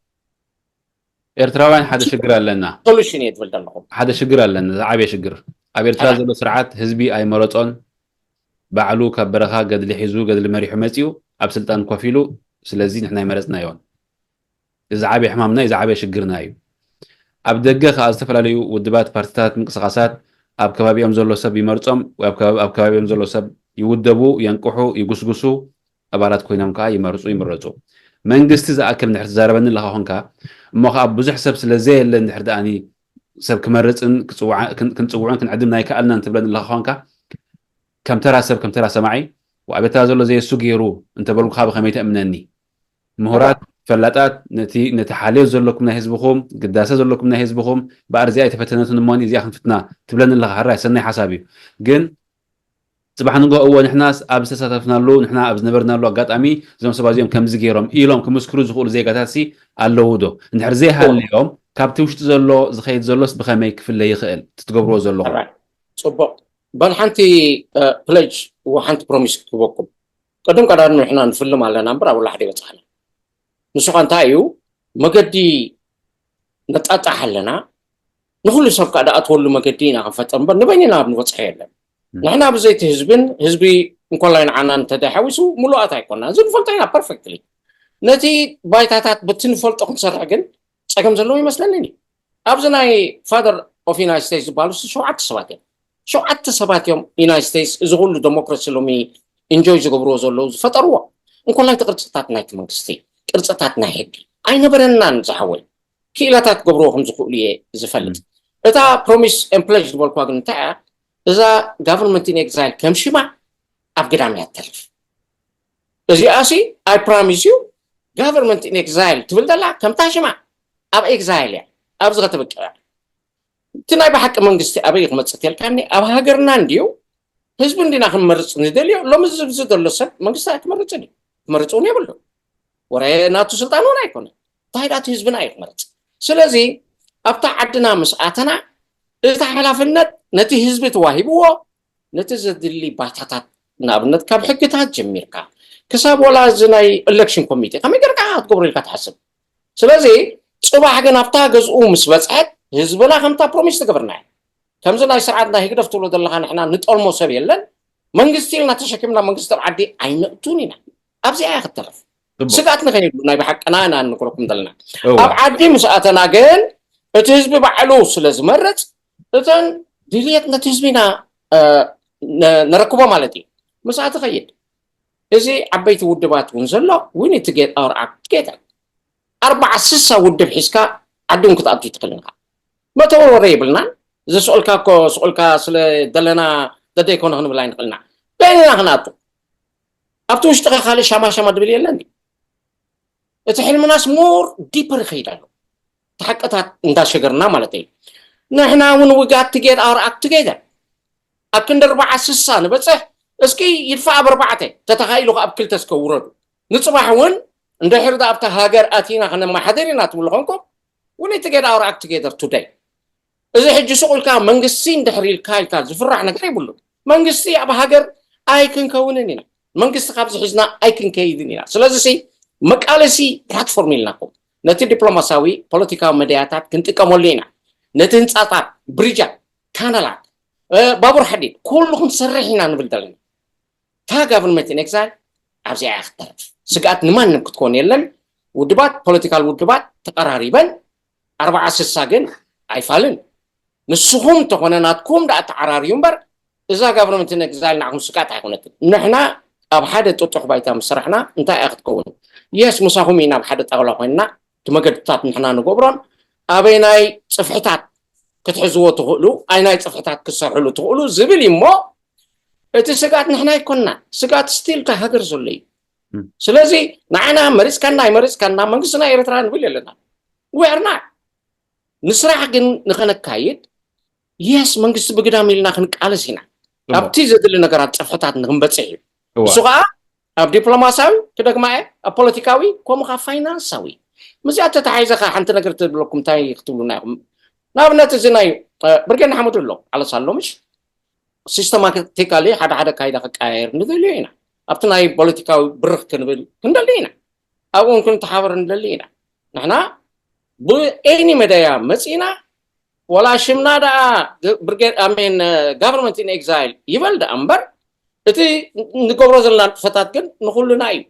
ኤርትራውያን ሓደ ሽግር ኣለና ሶሉሽን እየ ትብል ዘለኹ ሓደ ሽግር ኣለና ዝዓበየ ሽግር ኣብ ኤርትራ ዘሎ ስርዓት ህዝቢ ኣይመረፆን ባዕሉ ካብ በረኻ ገድሊ ሒዙ ገድሊ መሪሑ መፂኡ ኣብ ስልጣን ኮፍ ኢሉ ስለዚ ንሕና ኣይመረፅናዮን እዚ ዓብየ ሕማምና እዩ ዝዓበየ ሽግርና እዩ ኣብ ደገ ከዓ ዝተፈላለዩ ውድባት ፓርቲታት ምንቅስቃሳት ኣብ ከባቢኦም ዘሎ ሰብ ይመርፆም ወይ ኣብ ከባቢኦም ዘሎ ሰብ ይውደቡ የንቅሑ ይጉስጉሱ ኣባላት ኮይኖም ከዓ ይመርፁ ይምረፁ መንግስቲ ዝኣክል እንድሕር ትዛረበኒ ኣለካ ኮንካ እሞ ከዓ ብዙሕ ሰብ ስለ ዘየለ እንድሕር ደኣኒ ሰብ ክመርፅን ክንፅውዑን ክንዕድም ናይ ከኣልናን ትብለኒ ኣለካ ኮንካ ከም ተራ ሰብ ከም ተራ ሰማዒ ኣብ ኤርትራ ዘሎ ዘየሱ ገይሩ እንተበልኩካ ብከመይ ተእምነኒ ምሁራት ፈላጣት ነቲ ነቲ ሓልዮት ዘለኩም ናይ ህዝብኹም ግዳሰ ዘለኩም ናይ ህዝብኹም ብኣርዚኣ የተፈተነትን እሞኒ እዚኣ ክንፍትና ትብለኒ ኣለካ ሕራይ ሰናይ ሓሳብ እዩ ግን ፅባሕ ንግሆ እዎ ንሕናስ ኣብ ዝተሳተፍናሉ ንሕና ኣብ ዝነበርናሉ ኣጋጣሚ እዞም ሰባት እዚኦም ከምዚ ገይሮም ኢሎም ክምስክሩ ዝኽእሉ ዜጋታት ሲ ኣለዉ ዶ እንድሕር ዘይሃልዮም ካብቲ ውሽጢ ዘሎ ዝኸይድ ዘሎስ ብኸመይ ክፍለ ይኽእል ትትገብርዎ ዘለኹም ፅቡቅ በል ሓንቲ ፕለጅ ሓንቲ ፕሮሚስ ክህበኩም ቅድም ቀዳድም ንሕና ንፍልም ኣለና እምበር ኣብ ወላሕዲ ይበፅሓና ንስኻ እንታይ እዩ መገዲ ነጣጣሕ ኣለና ንኩሉ ሰብ ከዓ ደኣትወሉ መገዲ ኢና ክንፈጥር እምበር ንበይንና ኣብ ንበፅሖ የለን ንሕና ብዘይቲ ህዝብን ህዝቢ እንኮላይ ንዓና እንተደይ ሓዊሱ ሙሉኣት ኣይኮና እዚ ንፈልጦ ኢና ፐርፌክትሊ ነቲ ባይታታት በቲ ንፈልጦ ክንሰርሕ ግን ፀገም ዘለዎ ይመስለኒ ኣብዚ ናይ father of United States ዝበሃሉ ሸውዓተ ሰባት እዮም ሸውዓተ ሰባት እዮም ዩናይት ስቴትስ እዚ ኩሉ ዴሞክራሲ ሎሚ ኢንጆይ ዝገብርዎ ዘለዉ ዝፈጠርዎ እንኮላይ እቲ ቅርፅታት ናይቲ መንግስቲ ቅርፅታት ናይ ሕጊ ኣይነበረናን ዝሓወይ ክኢላታት ክገብርዎ ከም ዝኽእሉ እየ ዝፈልጥ እታ promise and pledge ዝበልኳ ግን እንታይ እያ እዛ government in exile ከም ሽማ ኣብ ግዳም እያ ትተርፍ እዚኣ ሲ I promise you government in exile ትብል ዘላ ከምታ ሽማ ኣብ exile እያ ኣብዚ ከተብቅዕ እቲ ናይ ብሓቂ መንግስቲ ኣበይ ክመፅእ ተልካኒ ኣብ ሃገርና እንድዩ ህዝቢ እንዲና ክንመርፅ ንደልዮ ሎሚ ዝብዚ ዘሎ ሰብ መንግስቲ ኣይክመርፅን እዩ ክመርፅ እውን የብሉ ወረ ናቱ ስልጣን እውን ኣይኮነ እንታይ ዳቲ ህዝብና እዩ ክመርፅ ስለዚ ኣብታ ዓድና ምስ ኣተና እቲ ሓላፍነት ነቲ ህዝቢ ተዋሂብዎ ነቲ ዘድሊ ባይታታት ንኣብነት ካብ ሕግታት ጀሚርካ ክሳብ ወላ እዚ ናይ election committee ከመይ ገርካ ክትገብሩ ኢልካ ትሓስብ ስለዚ ፅባሕ ግን ኣብታ ገዝኡ ምስ በፅሐት ህዝብና ከምታ ፕሮሚስ ትገብርና ከምዚ ናይ ስርዓት ናይ ህግደፍ ትብሎ ዘለካ ንሕና ንጠልሞ ሰብ የለን መንግስቲ ኢልና ተሸኪምና መንግስቲ ኣብ ዓዲ ኣይነእቱን ኢና ኣብዚኣ እያ ክትተርፍ ስጋት ንኸይብሉ ናይ ብሓቅና ኢና እንነግረኩም ዘለና ኣብ ዓዲ ምስ ኣተና ግን እቲ ህዝቢ ባዕሉ ስለ ዝመርፅ እተን ድልየት ነቲ ህዝቢ ኢና ነረክቦ ማለት እዩ ምስኣ ትኸይድ እዚ ዓበይቲ ውድባት እውን ዘሎ we need to get our act together ኣርባዓ ስሳ ውድብ ሒዝካ ዓዲ እውን ክትኣቱ ትኽእል ኢኻ መተወርወረ የብልናን። እዚ ስቑልካ እኮ ስቑልካ ስለ ደለና ደደ ይኮነ ክንብል ኣይንኽእልና። በይንና ክንኣቱ ኣብቲ ውሽጥኻ ካልእ ሻማ ሻማ ድብል የለን። እቲ ሕልምናስ ሞር ዲፐር ይኸይድ ኣሎ። እቲ ሓቅታት እንዳሸገርና ማለት እዩ። ንሕና እውን ውጋት ትጌድ ኣር ኣክት ቱጌደር ኣብ ክንዲ ኣርባዓ ስሳ ንበፅሕ። እስኪ ይድፋእ ኣብ ኣርባዕተ ተተኻኢሉ ኣብ ክልተ እስከ ውረዱ። ንፅባሕ እውን እንድሕር ዳ ኣብታ ሃገር ኣቲና ከነመሓደር ኢና ትብሉ ኮንኩም፣ we need to get our act together today። እዚ ሕጂ ስቑልካ መንግስቲ እንድሕር ኢልካ ኢልካ ዝፍራሕ ነገር የብሉ። መንግስቲ ኣብ ሃገር ኣይክንከውንን ኢና። መንግስቲ ካብዚ ሒዝና ኣይክንከይድን ኢና። ስለዚ ሲ መቃለሲ ፕላትፎርም ኢልናኩም ነቲ ዲፕሎማሲያዊ ፖለቲካዊ መድያታት ክንጥቀመሉ ኢና። ነቲ ህንፃታት፣ ብሪጃት፣ ካናላት፣ ባቡር ሓዲድ ኩሉ ክንሰርሕ ኢና ንብል ዘለና። እታ ጋቨርንመንት ኢን ኤግዛይል ኣብዚኣ እያ ክትተርፍ። ስግኣት ንማንም ክትኮን የለን። ውድባት፣ ፖለቲካል ውድባት ተቐራሪበን ኣርባዓ ስሳ ግን ኣይፋልን። ንስኹም እንተኾነ ናትኩም ደኣ ተዓራርዩ እምበር እዛ ጋቨርንመንት ኢን ኤግዛይል ንዓኹም ስግኣት ኣይኮነትን። ንሕና ኣብ ሓደ ጥጡሕ ባይታ ምስ ሰራሕና እንታይ እያ ክትከውን? የስ ምሳኹም ኢና ኣብ ሓደ ጣውላ ኮይንና እቲ መገድታት ንሕና ንገብሮን ኣበይ ናይ ፅፍሕታት ክትሕዝዎ ትኽእሉ ኣይ ናይ ፅፍሕታት ክትሰርሕሉ ትኽእሉ ዝብል እዩ እሞ እቲ ስግኣት ንሕና ኣይኮንና። ስግኣት ስቲል እታ ሃገር ዘሎ እዩ። ስለዚ ንዓና መሪፅካና ኣይመሪፅካና መንግስቲ ናይ ኤርትራ ንብል የለና። We are not። ንስራሕ ግን ንኸነካይድ የስ መንግስቲ ብግዳም ኢልና ክንቃለስ ኢና። ኣብቲ ዘድሊ ነገራት ፅፍሕታት ንክንበፅሕ እዩ። እሱ ከዓ ኣብ ዲፕሎማሲያዊ ክደግማ እየ ኣብ ፖለቲካዊ ከምኡ ከዓ ፋይናንሳዊ። ምስዚኣ ተተሓሒዘ ከዓ ሓንቲ ነገር ትብለኩም እንታይ ክትብሉና ኢኹም? ንኣብነት እዚ ናይ ብርጌድ ንሓመዱ ኣሎ ኣለስ ኣሎ ምሽ ሲስተማቲካሊ ሓደ ሓደ ካይዳ ክቀያየር ንደልዮ ኢና። ኣብቲ ናይ ፖለቲካዊ ብርኽ ክንብል ክንደሊ ኢና። ኣብኡ እውን ክንተሓበር ንደሊ ኢና። ንሕና ብኤኒ መዳያ መፂና ወላ ሽምና ደኣ ብርጌድ ኣሜን ጋቨርንመንት ኢን ኤግዛይል ይበል ደኣ እምበር እቲ ንገብሮ ዘለና ንጥፈታት ግን ንኩልና እዩ።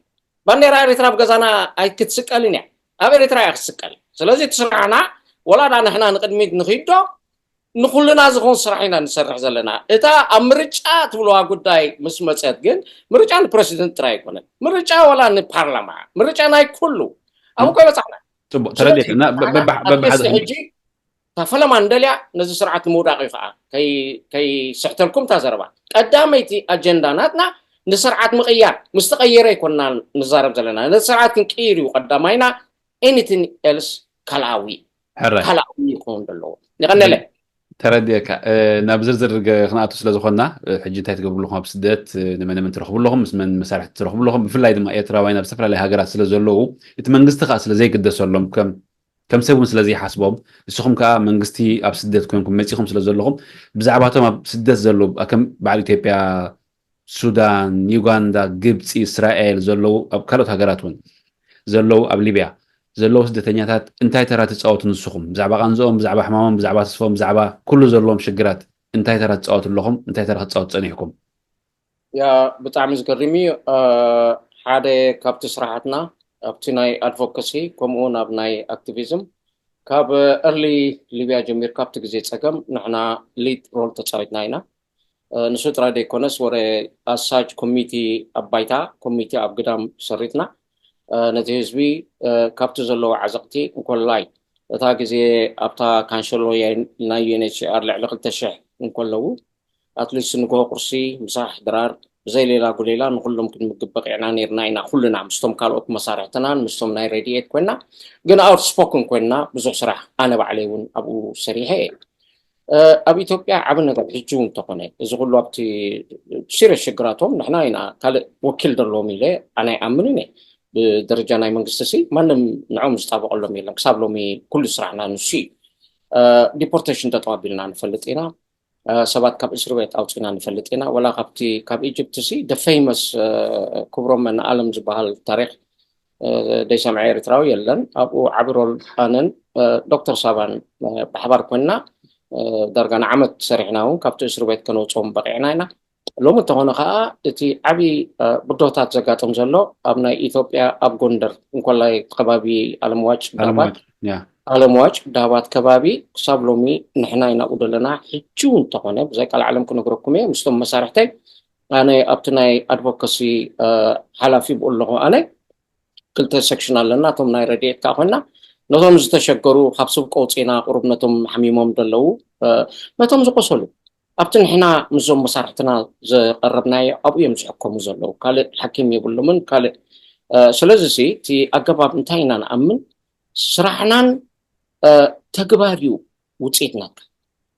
ባንዴራ ኤርትራ ኣብ ገዛና ኣይክትስቀልን እያ። ኣብ ኤርትራ እያ ክትስቀል። ስለዚ እቲ ስራሕና ወላ ደኣ ንሕና ንቅድሚት ንኺዶ ንኩልና ዝኸውን ስራሕ ኢና ንሰርሕ ዘለና። እታ ኣብ ምርጫ ትብልዋ ጉዳይ ምስ መፀት ግን ምርጫ ንፕረሲደንት ጥራይ ኣይኮነን። ምርጫ ወላ ንፓርላማ ምርጫ ናይ ኩሉ ኣብ እኮ ይበፃሕና። ፅቡቅ ተረዲእና በብሓደ ሕጂ እታ ፈለማ እንደልያ ነዚ ስርዓት ንምውዳቕ እዩ ከዓ ከይስሕተልኩም እታ ዘረባ ቀዳመይቲ ኣጀንዳ ናትና ንስርዓት ምቕያር ምስ ተቐየረ ኣይኮንና ንዛረብ ዘለና ነዚ ስርዓት ክንቅይር እዩ ቀዳማይና anything else ካልኣዊ ሕራይ ካልኣዊ ይኸውን ዘለዎ ይቐነለ ተረዲእካ ናብ ዝርዝር ክንኣቱ ስለዝኾንና ሕጂ እንታይ ትገብሩ ኣለኹም ኣብ ስደት ንመን መን ትረኽቡ ኣለኹም ምስ መን መሳርሕቲ ትረኽቡ ኣለኹም ብፍላይ ድማ ኤርትራውያን ኣብ ዝተፈላለዩ ሃገራት ስለ ዘለዉ እቲ መንግስቲ ከዓ ስለ ዘይግደሰሎም ከም ሰብ እውን ስለ ዘይሓስቦም ንስኹም ከዓ መንግስቲ ኣብ ስደት ኮይንኩም መፂኹም ስለ ዘለኹም ብዛዕባቶም ኣብ ስደት ዘለዉ ከም በዓል ኢትዮጵያ ሱዳን ዩጋንዳ ግብፂ እስራኤል ዘለዉ ኣብ ካልኦት ሃገራት እውን ዘለዉ ኣብ ሊብያ ዘለዉ ስደተኛታት እንታይ ተራ ትፃወቱ ንስኹም ብዛዕባ ቃንዝኦም ብዛዕባ ሕማሞም ብዛዕባ ተስፎም ብዛዕባ ኩሉ ዘለዎም ሽግራት እንታይ ተራ ትፃወቱ ኣለኹም እንታይ ተራ ክትፃወቱ ፀኒሕኩም ያ ብጣዕሚ ዝገርም እዩ ሓደ ካብቲ ስራሓትና ኣብቲ ናይ ኣድቮካሲ ከምኡ እውን ኣብ ናይ ኣክቲቪዝም ካብ ኤርሊ ሊብያ ጀሚር ካብቲ ግዜ ፀገም ንሕና ሊድ ሮል ተፃዊትና ኢና ንሱ ጥራይ ዘይኮነስ ወረ ኣሳጅ ኮሚቲ ኣብ ባይታ ኮሚቲ ኣብ ግዳም ሰሪትና ነቲ ህዝቢ ካብቲ ዘለዎ ዓዘቕቲ እንኮላይ እታ ግዜ ኣብታ ካንሸሎ ናይ ዩኤንኤችሲኣር ልዕሊ ክልተ ሽሕ እንከለዉ ኣትሊስት ንግሆ ቁርሲ ምሳሕ ድራር ብዘይ ሌላ ጉሌላ ንኩሎም ክንምግብ በቂዕና ነርና ኢና ኩልና ምስቶም ካልኦት መሳርሕትናን ምስቶም ናይ ረድኤት ኮይና ግን ኣውትስፖክን ኮይና ብዙሕ ስራሕ ኣነ ባዕለይ እውን ኣብኡ ሰሪሐ እየ ኣብ ኢትዮጵያ ዓብ ነገር ሕጂ እውን እንተኾነ እዚ ኩሉ ኣብቲ ሲሪየስ ሽግራቶም ንሕና ኢና ካልእ ወኪል ዘለዎም ኢለ ኣነ ኣይኣምንን እየ ብደረጃ ናይ መንግስቲ ሲ ማንም ንዕኦም ዝጣበቀሎም የለን ክሳብ ሎሚ ኩሉ ስራሕና ንሱ እዩ ዲፖርቴሽን ተጠዋቢልና ንፈልጥ ኢና ሰባት ካብ እስር ቤት ኣውፂና ንፈልጥ ኢና ወላ ካብቲ ካብ ኢጅፕት ሲ ደ ፌመስ ክብሮም መናኣለም ዝበሃል ታሪክ ደይሰምዐ ኤርትራዊ የለን ኣብኡ ዓቢ ሮል ኣነን ዶክተር ሳባን ብሓባር ኮይንና ዳርጋ ንዓመት ሰሪሕና እውን ካብቲ እስር ቤት ከነውፅኦም በቂዕና ኢና ሎሚ እንተኾነ ከዓ እቲ ዓብዪ ብድሆታት ዘጋጥም ዘሎ ኣብ ናይ ኢትዮጵያ ኣብ ጎንደር እንኮላይ ከባቢ ኣለምዋጭ ዳባት ኣለምዋጭ ዳባት ከባቢ ክሳብ ሎሚ ንሕና ኢና ዘለና ሕጂ እውን እንተኾነ ብዘይ ቃል ዓለም ክነግረኩም እየ ምስቶም መሳርሕተይ ኣነ ኣብቲ ናይ ኣድቮካሲ ሓላፊ ብኡ ኣለኹ ኣነ ክልተ ሴክሽን ኣለና እቶም ናይ ረድኤት ከዓ ኮይና ነቶም ዝተሸገሩ፣ ካብ ስብ ቀውፂና ቁሩብ ነቶም ሓሚሞም ዘለዉ፣ ነቶም ዝቆሰሉ ኣብቲ ንሕና ምስዞም መሳርሕትና ዘቐረብናዮ ኣብኡ እዮም ዝሕከሙ ዘለዉ። ካልእ ሓኪም የብሎምን። ካልእ ስለዚ ሲ እቲ ኣገባብ እንታይ ኢና ንኣምን? ስራሕናን ተግባር እዩ ውፅኢት ናትካ።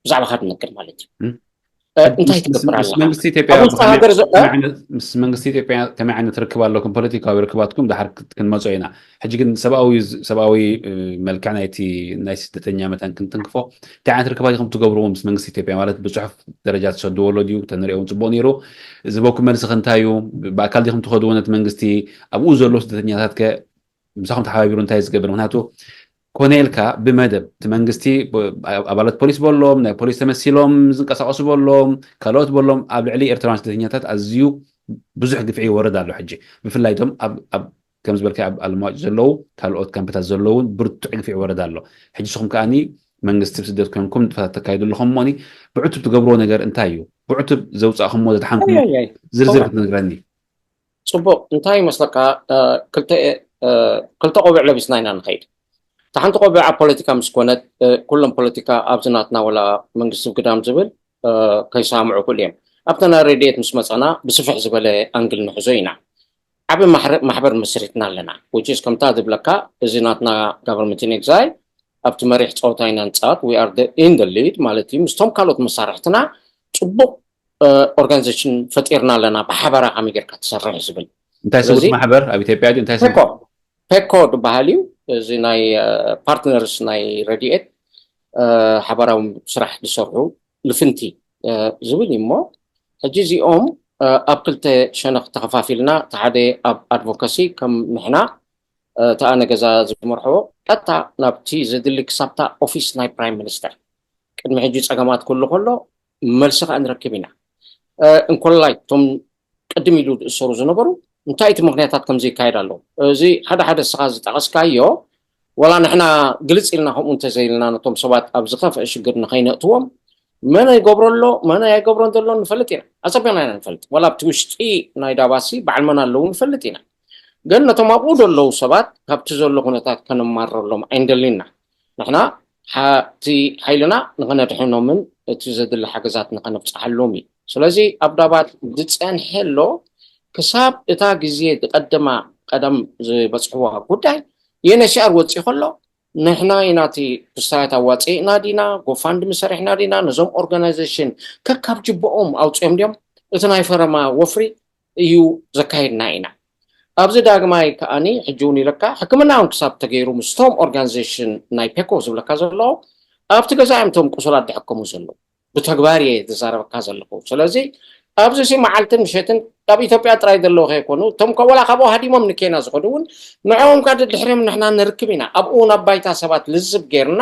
ብዛዕባኻ ትነግር ማለት እዩ። እንታይ ትገብር ኣለኻ? ምስ መንግስቲ ኢትዮጵያ ከመይ ዓይነት ርክብ ኣለኩም? ፖለቲካዊ ርክባትኩም ድሓር ክንመፆ ኢና። ሕጂ ግን ሰብኣዊ ሰብኣዊ መልክዕ ናይቲ ናይ ስደተኛ መታን ክንትንክፎ፣ እንታይ ዓይነት ርክባት ኢኹም ትገብርዎ ምስ መንግስቲ ኢትዮጵያ? ማለት ብፅሑፍ ደረጃ ትሰድዎ ኣሎ ድዩ? ተንሪኦ እውን ፅቡቅ ነይሩ። ዝህበኩም መልሲ ከ እንታይ እዩ? ብኣካል ዲኹም ትኸድዎ ነቲ መንግስቲ? ኣብኡ ዘለዉ ስደተኛታት ከ ምሳኹም ተሓባቢሩ እንታይ ዝገብር? ምክንያቱ ኮነ ኢልካ ብመደብ እቲ መንግስቲ ኣባላት ፖሊስ በሎም ናይ ፖሊስ ተመሲሎም ዝንቀሳቀሱ በሎም ካልኦት በሎም ኣብ ልዕሊ ኤርትራውያን ስደተኛታት ኣዝዩ ብዙሕ ግፍዒ ይወርድ ኣሎ። ሕጂ ብፍላይ ቶም ኣብ ከም ዝበልካ ኣብ ኣልማጭ ዘለዉ ካልኦት ካምፕታት ዘለዉ ብርቱዕ ግፍዒ ይወርድ ኣሎ። ሕጂ ንስኹም ከኣኒ መንግስቲ ብስደት ኮንኩም ንጥፈታት ተካይዱ ኣለኹም እሞኒ ብዕቱብ ትገብርዎ ነገር እንታይ እዩ? ብዕቱብ ዘውፃእኹምዎ ዘድሓንኩም ዝርዝር ክትነግረኒ። ፅቡቅ እንታይ ይመስለካ? ክልተ ቆቢዕ ለቢስና ኢና ንኸይድ። እታ ሓንቲ ቆቢዕ ኣብ ፖለቲካ ምስ ኮነት ኩሎም ፖለቲካ ኣብዚ ናትና ወላ መንግስቲ ግዳም ዝብል ከይሰማምዑ ክእሉ እዮም። ኣብታ ናይ ረድኤት ምስ መፃና ብስፍሕ ዝበለ ኣንግል ንሕዞ ኢና። ዓብ ማሕበር መስሪትና ኣለና። ውጭስ ከምታ ዝብለካ እዚ ናትና government in exile ኣብቲ መሪሕ ፀወታ ኢና ንፃወት። We are in the lead ማለት እዩ። ምስቶም ካልኦት መሳርሕትና ፅቡቅ ኦርጋኒዜሽን ፈጢርና ኣለና። ብሓበራ ከመይ ጌርካ ትሰርሕ ዝብል እንታይ ስሙት ማሕበር ኣብ ኢትዮጵያ ድዩ? እንታይ ስሙ? ፔኮ ዝበሃል እዩ። እዚ ናይ ፓርትነርስ ናይ ረድኤት ሓበራዊ ስራሕ ዝሰርሑ ልፍንቲ ዝብል እዩ። እሞ ሕጂ እዚኦም ኣብ ክልተ ሸነኽ ተኸፋፊልና፣ እቲ ሓደ ኣብ ኣድቮካሲ ከም ንሕና እቲ ኣነ ገዛ ዝመርሖ ቀጥታ ናብቲ ዘድሊ ክሳብታ ኦፊስ ናይ ፕራይም ሚኒስተር ቅድሚ ሕጂ ፀገማት ክህሉ ከሎ መልሲ ከዓ ንረክብ ኢና። እንኮላይ እቶም ቅድም ኢሉ ዝእሰሩ ዝነበሩ እንታይ እቲ ምክንያታት ከምዚ ይካየድ ኣሎ? እዚ ሓደ ሓደ ስኻ ዝጠቐስካዮ ዋላ ንሕና ግልፅ ኢልና ከምኡ እንተዘይልና ነቶም ሰባት ኣብ ዝኸፍአ ሽግር ንኸይነእትዎም መን ይገብሮ ኣሎ መን ኣይገብሮን ዘሎ ንፈልጥ ኢና። ኣፀቢቕና ኢና ንፈልጥ። ዋላ ኣብቲ ውሽጢ ናይ ዳባሲ በዓል መን ኣለዉ ንፈልጥ ኢና። ግን ነቶም ኣብኡ ዘለዉ ሰባት ካብቲ ዘሎ ኩነታት ከነማረሎም ኣይንደሊና። ንሕና እቲ ሓይልና ንኸነድሕኖምን እቲ ዘድሊ ሓገዛት ንኸነብፅሓሎም እዩ። ስለዚ ኣብ ዳባት ዝፀንሐ ኣሎ ክሳብ እታ ግዜ ዝቀደማ ቀደም ዝበፅሕዋ ጉዳይ የነሽኣር ወፂ ከሎ ንሕና ኢና እቲ ክስታያት ኣዋፂእና ዲና ጎፋንድሚ ሰሪሕና ዲና ነዞም ኦርጋናይዜሽን ከካብ ጅብኦም ኣውፅኦም ድዮም እቲ ናይ ፈረማ ወፍሪ እዩ ዘካየድና ኢና። ኣብዚ ዳግማይ ከኣኒ ሕጂ እውን ኢለካ ሕክምና እውን ክሳብ ተገይሩ ምስቶም ኦርጋናይዜሽን ናይ ፔኮ ዝብለካ ዘለዉ ኣብቲ ገዛ እዮም እቶም ቁሱላት ዝሕከሙ ዘለዉ። ብተግባር እየ ዝዛረበካ ዘለኹ። ስለዚ ኣብዚ ሲ መዓልትን ምሸትን ኣብ ኢትዮጵያ ጥራይ ዘለዉ ከይኮኑ እቶም ዋላ ካብኡ ሃዲሞም ንኬና ዝኸዱ እውን ንዕኦም ካ ድሕሪም ንሕና ንርክብ ኢና። ኣብኡ እውን ኣብ ባይታ ሰባት ልዝብ ጌርና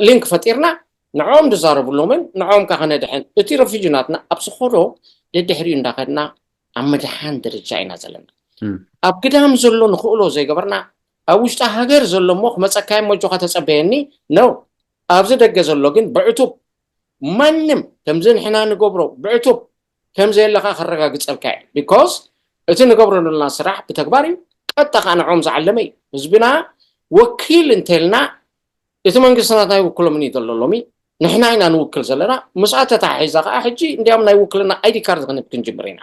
ሊንክ ፈጢርና ንዕኦም ዝዛረብሎምን ንዕኦም ካ ከነድሕን እቲ ረፊጂ ናትና ኣብ ዝኸዶ ደድሕሪኡ እንዳኸድና ኣብ ምድሓን ደረጃ ኢና ዘለና። ኣብ ግዳም ዘሎ ንኽእሎ ዘይገበርና ኣብ ውሽጢ ሃገር ዘሎ እሞ ክመፀካ እሞ ኣጆኻ ተፀበየኒ ነው። ኣብዚ ደገ ዘሎ ግን ብዕቱብ ማንም ከምዚ ንሕና ንገብሮ ብዕቱብ ከም ዘየለካ ከረጋግፀልካ እየ። ቢኮዝ እቲ ንገብሮ ዘለና ስራሕ ብተግባር እዩ። ቀጥታ ከዓ ንዕኦም ዝዓለመ እዩ። ህዝብና ወኪል እንተልና እቲ መንግስቲ ናትና ይውክሎምን እዩ ዘሎ ሎሚ ንሕና ኢና ንውክል ዘለና። ምስኣ ተተሓሒዛ ከዓ ሕጂ እንዲያም ናይ ውክልና ኣይዲ ካርድ ክንብ ክንጅምር ኢና።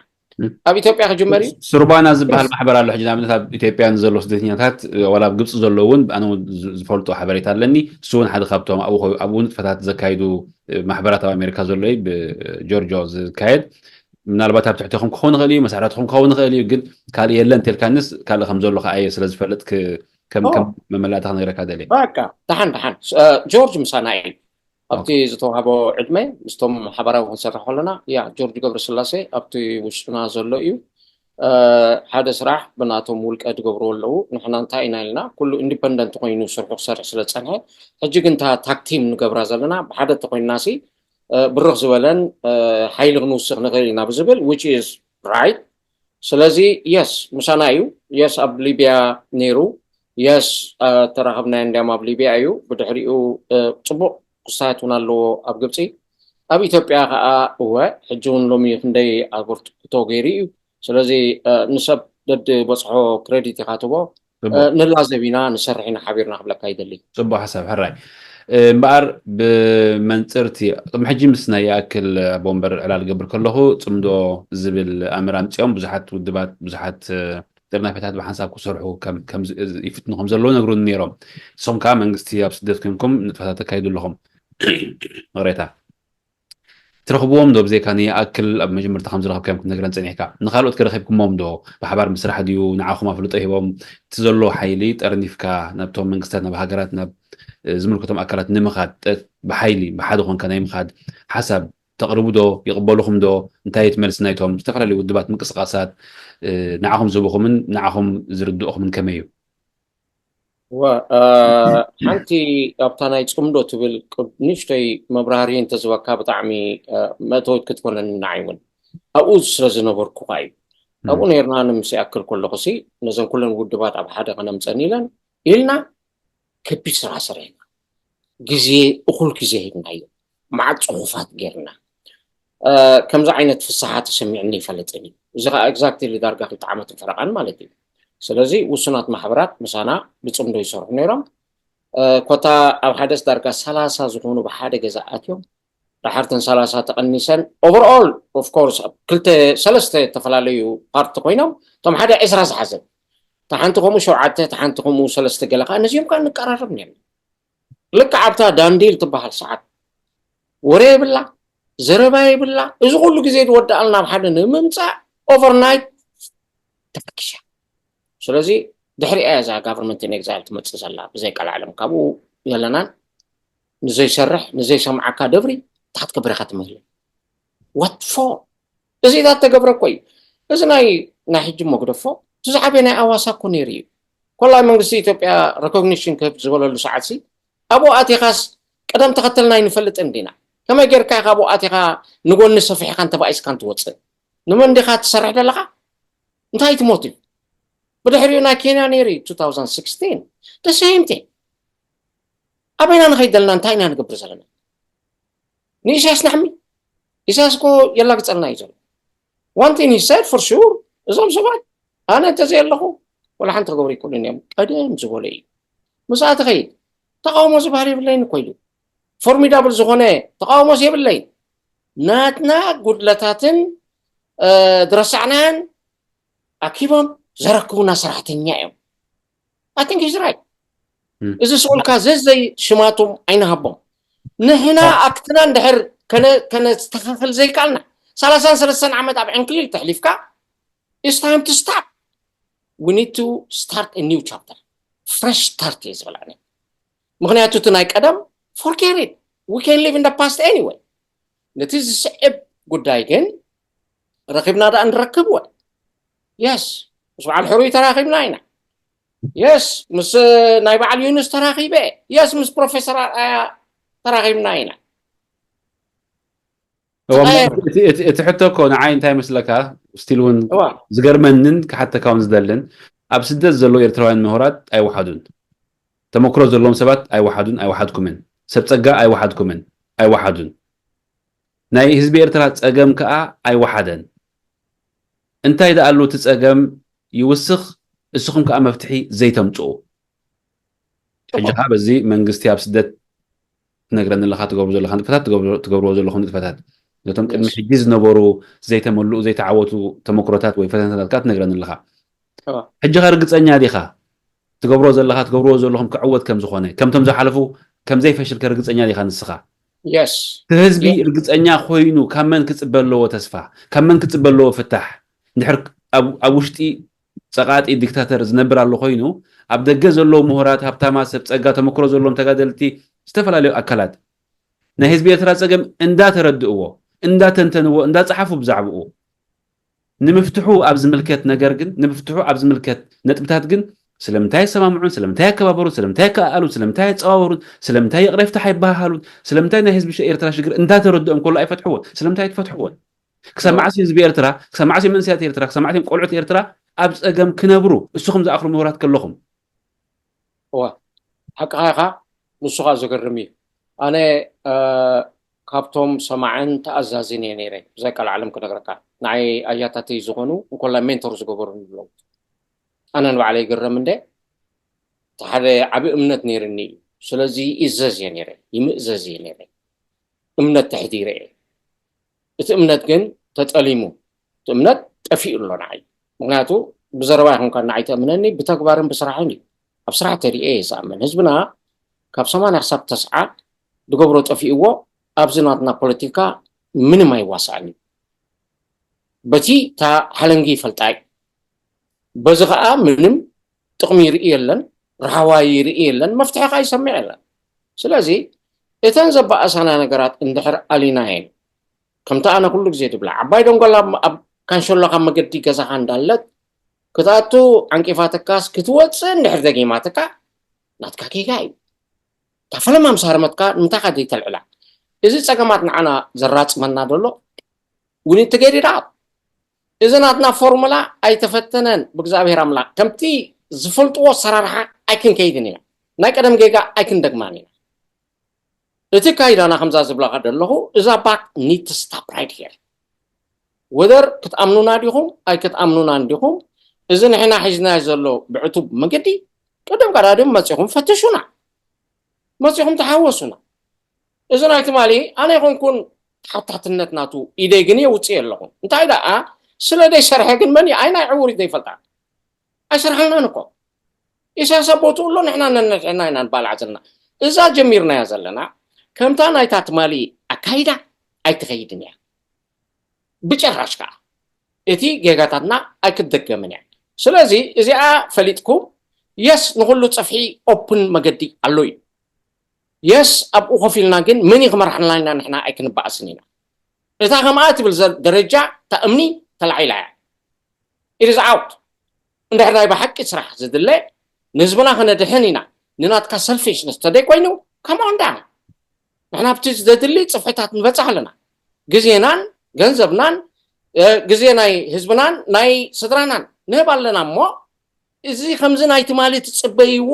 ኣብ ኢትዮጵያ ክጅመር እዩ። ሱርባና ዝበሃል ማሕበር ኣሎ። ሕጂ ንኣብነት ኣብ ኢትዮጵያ ንዘለዉ ስደተኛታት ዋላ ኣብ ግብፂ ዘለዉ እውን ኣነ እውን ዝፈልጦ ሓበሬታ ኣለኒ። እሱ እውን ሓደ ካብቶም ኣብኡ ንጥፈታት ዘካይዱ ማሕበራት ኣብ ኣሜሪካ ዘሎ እዩ ብጆርጆ ዝካየድ። ምናልባት ኣብ ትሕቲኹም ክኸውን ይኽእል እዩ፣ መሳርሕትኹም ክኸውን ይኽእል እዩ፣ ግን ካልእ የለን እንተልካንስ ካልእ ከም ዘሎ ከዓ እየ ስለ ዝፈልጥ ከም ከም መመላእታ ክነግረካ ደልየ። በቃ ደሓን ደሓን ጆርጅ ምሳና እዩ። ኣብቲ ዝተዋህቦ ዕድመ ምስቶም ሓበራዊ ክንሰርሕ ከለና ያ ጆርጅ ገብረስላሴ ኣብቲ ውሽጥና ዘሎ እዩ። ሓደ ስራሕ ብናቶም ውልቀ ዝገብርዎ ኣለዉ። ንሕና እንታይ ኢና ኢልና ኩሉ ኢንዲፐንደንት ኮይኑ ስርሑ ክሰርሕ ስለ ዝፀንሐ ሕጂ ግን እታ ታክቲም ንገብራ ዘለና ብሓደ ተኮይንና ሲ ብርኽ ዝበለን ሓይሊ ክንውስኽ ንኽእል ኢና ብዝብል which is right። ስለዚ የስ ምሳና እዩ። የስ ኣብ ሊብያ ነይሩ። የስ ተራኸብናዮ እንዲያም ኣብ ሊብያ እዩ። ብድሕሪኡ ፅቡቅ ክስታያት እውን ኣለዎ ኣብ ግብፂ። ኣብ ኢትዮጵያ ከዓ እወ ሕጂ እውን ሎሚ ክንደይ ኣበርክቶ ገይሩ እዩ። ስለዚ ንሰብ ደድ በፅሖ ክሬዲት ኢካ ትቦ ንላዘብ ኢና፣ ንሰርሕ ኢና ሓቢርና ክብለካ ይደሊ። ጽቡቅ ሓሳብ ሕራይ። እምበኣር ብመንጽርቲ ቅድሚ ሕጂ ምስ ናይ ይኣክል ኣቦ ወንበር ዕላል ገብር ከለኹ ጽምዶ ዝብል ኣምር ኣምጺኦም ብዙሓት ውድባት ብዙሓት ጥርናፈታት ብሓንሳብ ክሰርሑ ይፍትኑ ከም ዘለዉ ነግሩኒ ነይሮም። ንስኹም ከዓ መንግስቲ ኣብ ስደት ኮንኩም ንጥፈታት ተካይዱ ኣለኹም። ቅሬታ ትረኽብዎም ዶ? ብዘይካ ንይኣክል ኣብ መጀመርታ ከም ዝረኸብካዮም ክትነግረን ጸኒሕካ፣ ንኻልኦት ከረኺብኩሞም ዶ? ብሓባር ምስራሕ ድዩ ንዓኹም ኣፍልጦ ሂቦም? እቲ ዘሎ ሓይሊ ጠርኒፍካ ናብቶም መንግስታት፣ ናብ ሃገራት፣ ናብ ዝምልከቶም ኣካላት ንምኻድ ብሓይሊ ብሓደ ኮንካ ናይ ምኻድ ሓሳብ ተቕርቡ ዶ? ይቕበሉኹም ዶ? እንታይ እዩ እቲ መልሲ ናይቶም ዝተፈላለዩ ውድባት ምንቅስቃሳት ንዓኹም ዝህብኹምን ንዓኹም ዝርድእኹምን ከመይ እዩ? እወ ሓንቲ ኣብታ ናይ ጽምዶ ትብል ንእሽተይ መብራህሪ እንተዝበካ ብጣዕሚ መእተዊት ክትኮነኒ ንዓይ እውን ኣብኡ ስለ ዝነበርኩ እዩ። ኣብኡ ነርና ንምስ ይኣክል ከለኹ ሲ ነዘን ኩለን ውድባት ኣብ ሓደ ከነምፀን ኢለን ኢልና ከቢድ ስራሕ ሰሪሕና ግዜ እኹል ግዜ ሂብናዮ መዓት ፅሑፋት ጌርና ከምዚ ዓይነት ፍስሓ ተሰሚዕኒ ይፈልጥን እዩ። እዚ ከዓ exactly ዳርጋ ክልተ ዓመትን ፈረቓን ማለት እዩ። ስለዚ ውሱናት ማሕበራት ምሳና ብፅምዶ ይሰርሑ ነይሮም። ኮታ ኣብ ሓደስ ዳርጋ ሰላሳ ዝኾኑ ብሓደ ገዛ ኣትዮም። ዳሓርተን ሰላሳ ተቐኒሰን overall of course ክልተ ሰለስተ ዝተፈላለዩ ፓርቲ ኮይኖም እቶም ሓደ ዕስራ ዝሓዘ እታ ሓንቲ ከምኡ ሸውዓተ እታ ሓንቲ ከምኡ ሰለስተ ገለ ከዓ ነዚኦም ከዓ ንቀራረብ ነርና። ልክዕ ኣብታ ዳንዲል ትበሃል ሰዓት ወረ የብላ፣ ዘረባ የብላ። እዚ ኩሉ ግዜ ዝወዳኣልና ኣብ ሓደ ንምምፃእ overnight ተፈኪሻ። ስለዚ ድሕሪኣ እዛ government in exile ትመፅእ ዘላ ብዘይ ቀልዓለም ካብኡ የለናን። ንዘይሰርሕ ንዘይሰምዓካ ደብሪ ታሕት ክብረኻ ትምህል what for? እዚ ኢዛ ተገብረ እኮ እዩ። እዚ ናይ ናይ ሕጂ መግደፎ እቲ ዝዓበየ ናይ ኣዋሳ እኮ ነይሩ እዩ። ኮላይ መንግስቲ ኢትዮጵያ recognition ክህብ ዝበለሉ ሰዓት ሲ ኣብኡ ኣቲኻስ ቅደም ተኸተልና ኣይንፈልጥን ዲና? ከመይ ጌርካ ኢኻ ኣብኡ ኣቲኻ ንጎኒ ሰፊሕካን ተባኢስካን ትወፅእ? ንመን ዲኻ ትሰርሕ ዘለኻ? እንታይ ትሞት እዩ? ብድሕሪኡ ናይ ኬንያ ነይሩ እዩ two thousand sixteen the same thing። ኣበይና ንኸይድ ዘለና እንታይ ኢና ንገብር ዘለና? ንኢሳያስ ናሕሚ ኢሳያስ እኮ የላግፀልና እዩ ዘሎ። One thing he said for sure እዞም ሰባት ኣነ እንተዘየለኹ ወላ ሓንቲ ክገብሩ ይክእሉን እዮም ቀደም ዝበሎ እዩ። ምስኣ ትኸይድ ተቃውሞ ዝበሃል የብለይን እኮ ኢሉ formidable ዝኾነ ተቃውሞስ የብለይን። ናትና ጉድለታትን ዝረሳዕናያን ኣኪቦም ዘረክቡና ሰራሕተኛ እዮም። I think he's right። እዚ ስኡልካ ዘዘይ ሽማቶም ኣይንሃቦም። ንሕና ኣክትና እንድሕር ከነስተኻኽል ዘይከኣልና ሰላሳን ሰለስተን ዓመት ኣብ ዕንክሊል ተሕሊፍካ it's time to stop. We need to start a new chapter. Fresh start እየ ዝብል ኣነ። ምክንያቱ እቲ ናይ ቀደም forget it. We can live in the past anyway. ነቲ ዝስዕብ ጉዳይ ግን ረኺብና ደኣ ንረክብ ወ yes ምስ በዓል ሕሩይ ተራኺብና ኢና። Yes ምስ ናይ በዓል ዩኑስ ተራኺበ። Yes ምስ ፕሮፌሰር ኣርኣያ ተራኺብና ኢና። እቲ ሕቶ እኮ ንዓይ እንታይ መስለካ ስቲል እውን ዝገርመንን ክሓተካ እውን ዝደልን ኣብ ስደት ዘለዉ ኤርትራውያን ምሁራት ኣይወሓዱን። ተመክሮ ዘለዎም ሰባት ኣይወሓዱን ኣይወሓድኩምን። ሰብ ጸጋ ኣይወሓድኩምን ኣይወሓዱን። ናይ ህዝቢ ኤርትራ ጸገም ከኣ ኣይወሓደን። እንታይ ደኣሉ እቲ ጸገም ይውስኽ፣ እስኹም ከኣ መፍትሒ ዘይተምጽኡ። ሕጂ ከኣ በዚ መንግስቲ ኣብ ስደት ትነግረኒ ኣለኻ፣ ትገብሩ ዘለኻ ንጥፈታት፣ ትገብርዎ ዘለኹም ንጥፈታት፣ ነቶም ቅድሚ ሕጂ ዝነበሩ ዘይተመልኡ ዘይተዓወቱ ተመክሮታት ወይ ፈተነታት ከኣ ትነግረኒ ኣለኻ። ሕጂ ከ ርግጸኛ ዲኻ ትገብሮ ዘለኻ ትገብርዎ ዘለኹም ክዕወት ከም ዝኾነ ከምቶም ዝሓለፉ ከም ዘይፈሽል ከ ርግጸኛ ዲኻ ንስኻ? Yes እቲ ህዝቢ ርግጸኛ ኮይኑ ካብ መን ክጽበ ኣለዎ ተስፋ? ካብ መን ክጽበ ኣለዎ ፍታሕ? እንድሕር ኣብ ውሽጢ ጸቓጢ ዲክታተር ዝነብር ኣሎ ኮይኑ ኣብ ደገ ዘለዉ ምሁራት፣ ሃብታማት፣ ሰብ ጸጋ፣ ተመክሮ ዘለዎም ተጋደልቲ፣ ዝተፈላለዩ ኣካላት ናይ ህዝቢ ኤርትራ ጸገም እንዳተረድእዎ፣ እንዳተንተንዎ፣ እንዳጸሓፉ ብዛዕብኡ ንምፍትሑ ኣብ ዝምልከት ነገር ግን ንምፍትሑ ኣብ ዝምልከት ነጥብታት ግን ስለምንታይ ኣይሰማምዑን? ስለምንታይ ኣይከባበሩን? ስለምንታይ ኣይከኣኣሉን? ስለምንታይ ኣይጸዋወሩን? ስለምንታይ ይቕረ ይፍታሕ ኣይበሃሃሉን? ስለምንታይ ናይ ህዝቢ ኤርትራ ሽግር እንዳተረድኦም ከሎ ኣይፈትሕዎን? ስለምንታይ ኣይትፈትሕዎን? ክሳብ መዓስ እዩ ህዝቢ ኤርትራ፣ ክሳብ መዓስ እዮም መንእሰያት ኤርትራ፣ ክሳብ መዓስ እዮም ቆልዑት ኤርትራ ኣብ ጸገም ክነብሩ? እስኹም ዝኣኽሉ ምሁራት ከለኹም። እዋ ሓቅኻ ኢኻ። ንሱ ኸዓ ዘገርም እዩ። ኣነ ካብቶም ሰማዕን ተኣዛዝን እየ ነይረ። ብዘይ ቃል ዓለም ክነግረካ ንዓይ ኣያታተይ ዝኾኑ እንኮላይ ሜንቶር ዝገበሩኒ ኣለዉ። ኣነ ንባዕለይ ይግረም እንደ ሓደ ዓቢ እምነት ነይርኒ እዩ። ስለዚ ይእዘዝ እየ ነይረ፣ ይምእዘዝ እየ ነይረ። እምነት ተሕዲረ እየ። እቲ እምነት ግን ተጠሊሙ። እቲ እምነት ጠፊኡ ኣሎ ንዓይ። ምክንያቱ ብዘረባ ይኹን ካብ ንዓይ ተእምነኒ፣ ብተግባርን ብስራሕን እዩ። ኣብ ስራሕ ተሪኤ እየ ዝኣምን። ህዝብና ካብ ሰማንያ ክሳብ ተስዓ ዝገብሮ ጠፊእዎ፣ ኣብዚ ናትና ፖለቲካ ምንም ኣይዋሳእን እዩ። በቲ እታ ሓለንጊ ይፈልጣ እዩ። በዚ ከዓ ምንም ጥቕሚ ይርኢ የለን፣ ረሃዋ ይርኢ የለን፣ መፍትሒ ከዓ ይሰምዕ የለን። ስለዚ እተን ዘባእሳና ነገራት እንድሕር ኣሊናየን፣ ከምቲ ኣነ ኩሉ ግዜ ትብላ፣ ዓባይ ደንጎላ ኣብ ካንሸሎ ካብ መገዲ ገዛኻ እንዳለት ክትኣቱ ዓንቂፋትካስ ክትወፅእ እንድሕር ደጊማትካ ናትካ ጌጋ እዩ። እታ ፈለማ ምስ ሃረመትካ ንምንታይ ካ ዘይተልዕላ? እዚ ፀገማት ንዓና ዘራፅመና ዘሎ we need to get it out። እዚ ናትና ፎርሙላ ኣይተፈተነን ብእግዚኣብሔር ኣምላኽ። ከምቲ ዝፈልጥዎ ኣሰራርሓ ኣይክንከይድን ኢና። ናይ ቀደም ጌጋ ኣይክንደግማን ኢና። እቲ ካይዳና ከምዛ ዝብለኻ ዘለኹ እዛ ባክ need to stop right here። ወደር ክትኣምኑና ዲኹም ኣይክትኣምኑና እንዲኹም፣ እዚ ንሕና ሒዝናዮ ዘሎ ብዕቱብ መገዲ ቀደም ቀዳድም መፂኹም ፈትሹና፣ መፂኹም ተሓወሱና። እዚ ናይ ትማሊ ኣነ ይኹንኩን ተሓታትነት ናቱ ኢደይ ግን የውፅእ ኣለኹ። እንታይ ደኣ ስለ ደይሰርሐ ግን መን ኣይ ናይ ዕውር ዘይፈልጣ ኣይሰርሐልናን እኮ። ኢሳያስ ኣብ ቦትኡ ኣሎ፣ ንሕና ነንሕና ኢና ንባላዕ ዘለና። እዛ ጀሚርናያ ዘለና ከምታ ናይታ ትማሊ ኣካይዳ ኣይትኸይድን እያ ብጭራሽ። ከዓ እቲ ጌጋታትና ኣይክትደገምን እያ። ስለዚ እዚኣ ፈሊጥኩም፣ የስ ንኹሉ ፅፍሒ ኦፕን መገዲ ኣሎ እዩ። የስ ኣብኡ ኮፍ ኢልና ግን መን እዩ ክመርሓና ኢና ንሕና ኣይክንበኣስን ኢና። እታ ከምኣ ትብል ዘ- ደረጃ እታ እምኒ ተላዒላ እያ። It is out። እንድሕር ናይ ብሓቂ ስራሕ ዝድለ ንህዝብና ክነድሕን ኢና፣ ንናትካ ሰልፊሽነስ ተደይ ኮይኑ come on down። ንሕና ኣብቲ ዘድሊ ፅፍሕታት ንበፅሕ ኣለና። ግዜናን ገንዘብናን ግዜ ናይ ህዝብናን ናይ ስድራናን ንህብ ኣለና እሞ፣ እዚ ከምዚ ናይ ትማሊ ትፅበይዎ